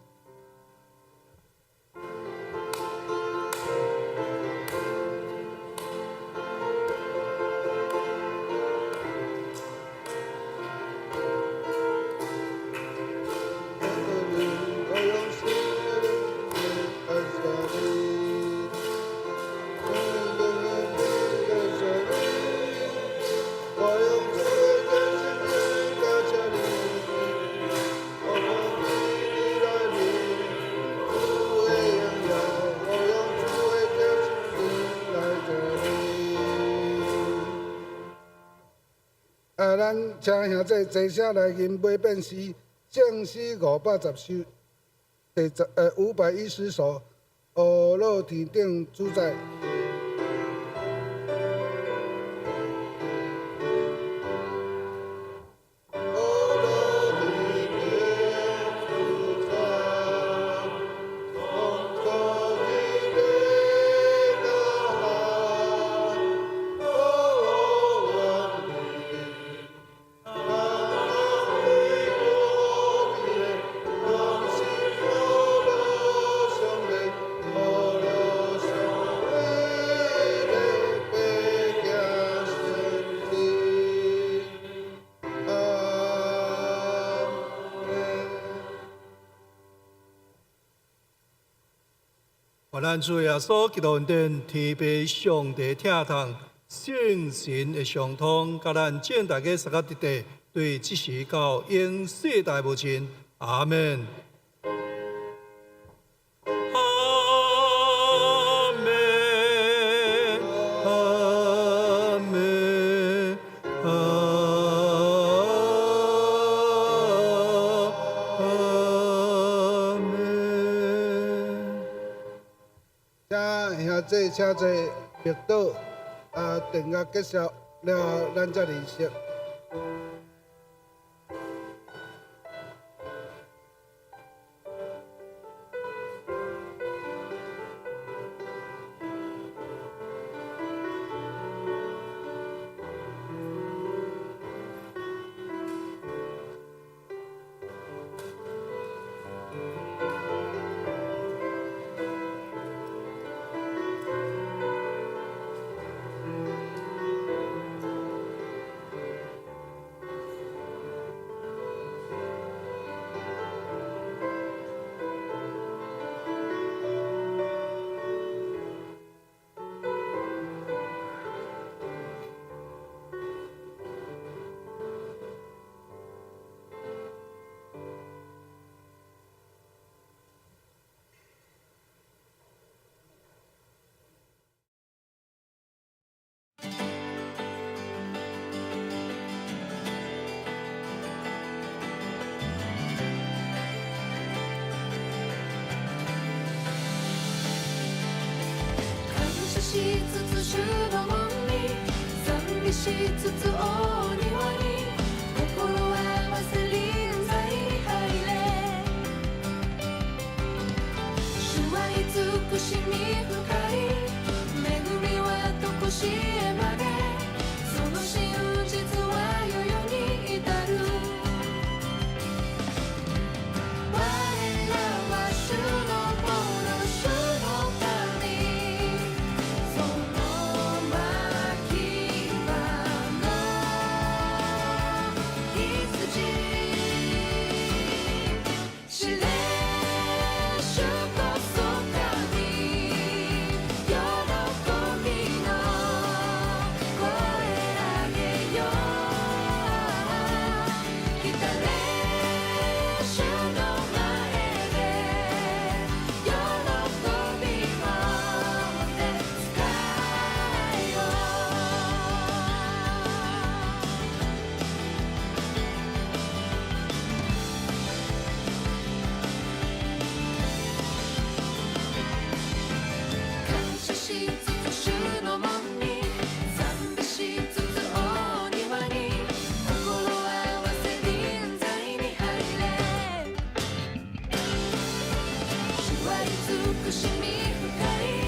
啊，咱請兄姊齊聲來吟每遍詩，聖詩510首，第十510首，呵咾天頂主宰。願咱主耶穌基督恩典、天父上帝疼痛、聖神的相通，佮咱眾大家相佮佇佇，對這時到永世代無盡。阿門。阿門。阿門。阿門。請兄姊請坐，默禱，啊，電樂結束了後，咱才離席。しつつ主の門に、賛美しつつ大庭に、心合わせ臨在に入れ。主は慈しみ深い、恵みはとこしえまで、その真実は世々に至る。我らは主のもの、主の民、その牧場の羊。知れ、主こそ神、喜びの声上げよ。来たれ、主の前で喜びもって仕えよ。感謝しつつ主の門に、賛美しつつ大庭に、心合わせ臨在に入れ。主は慈しみ深い。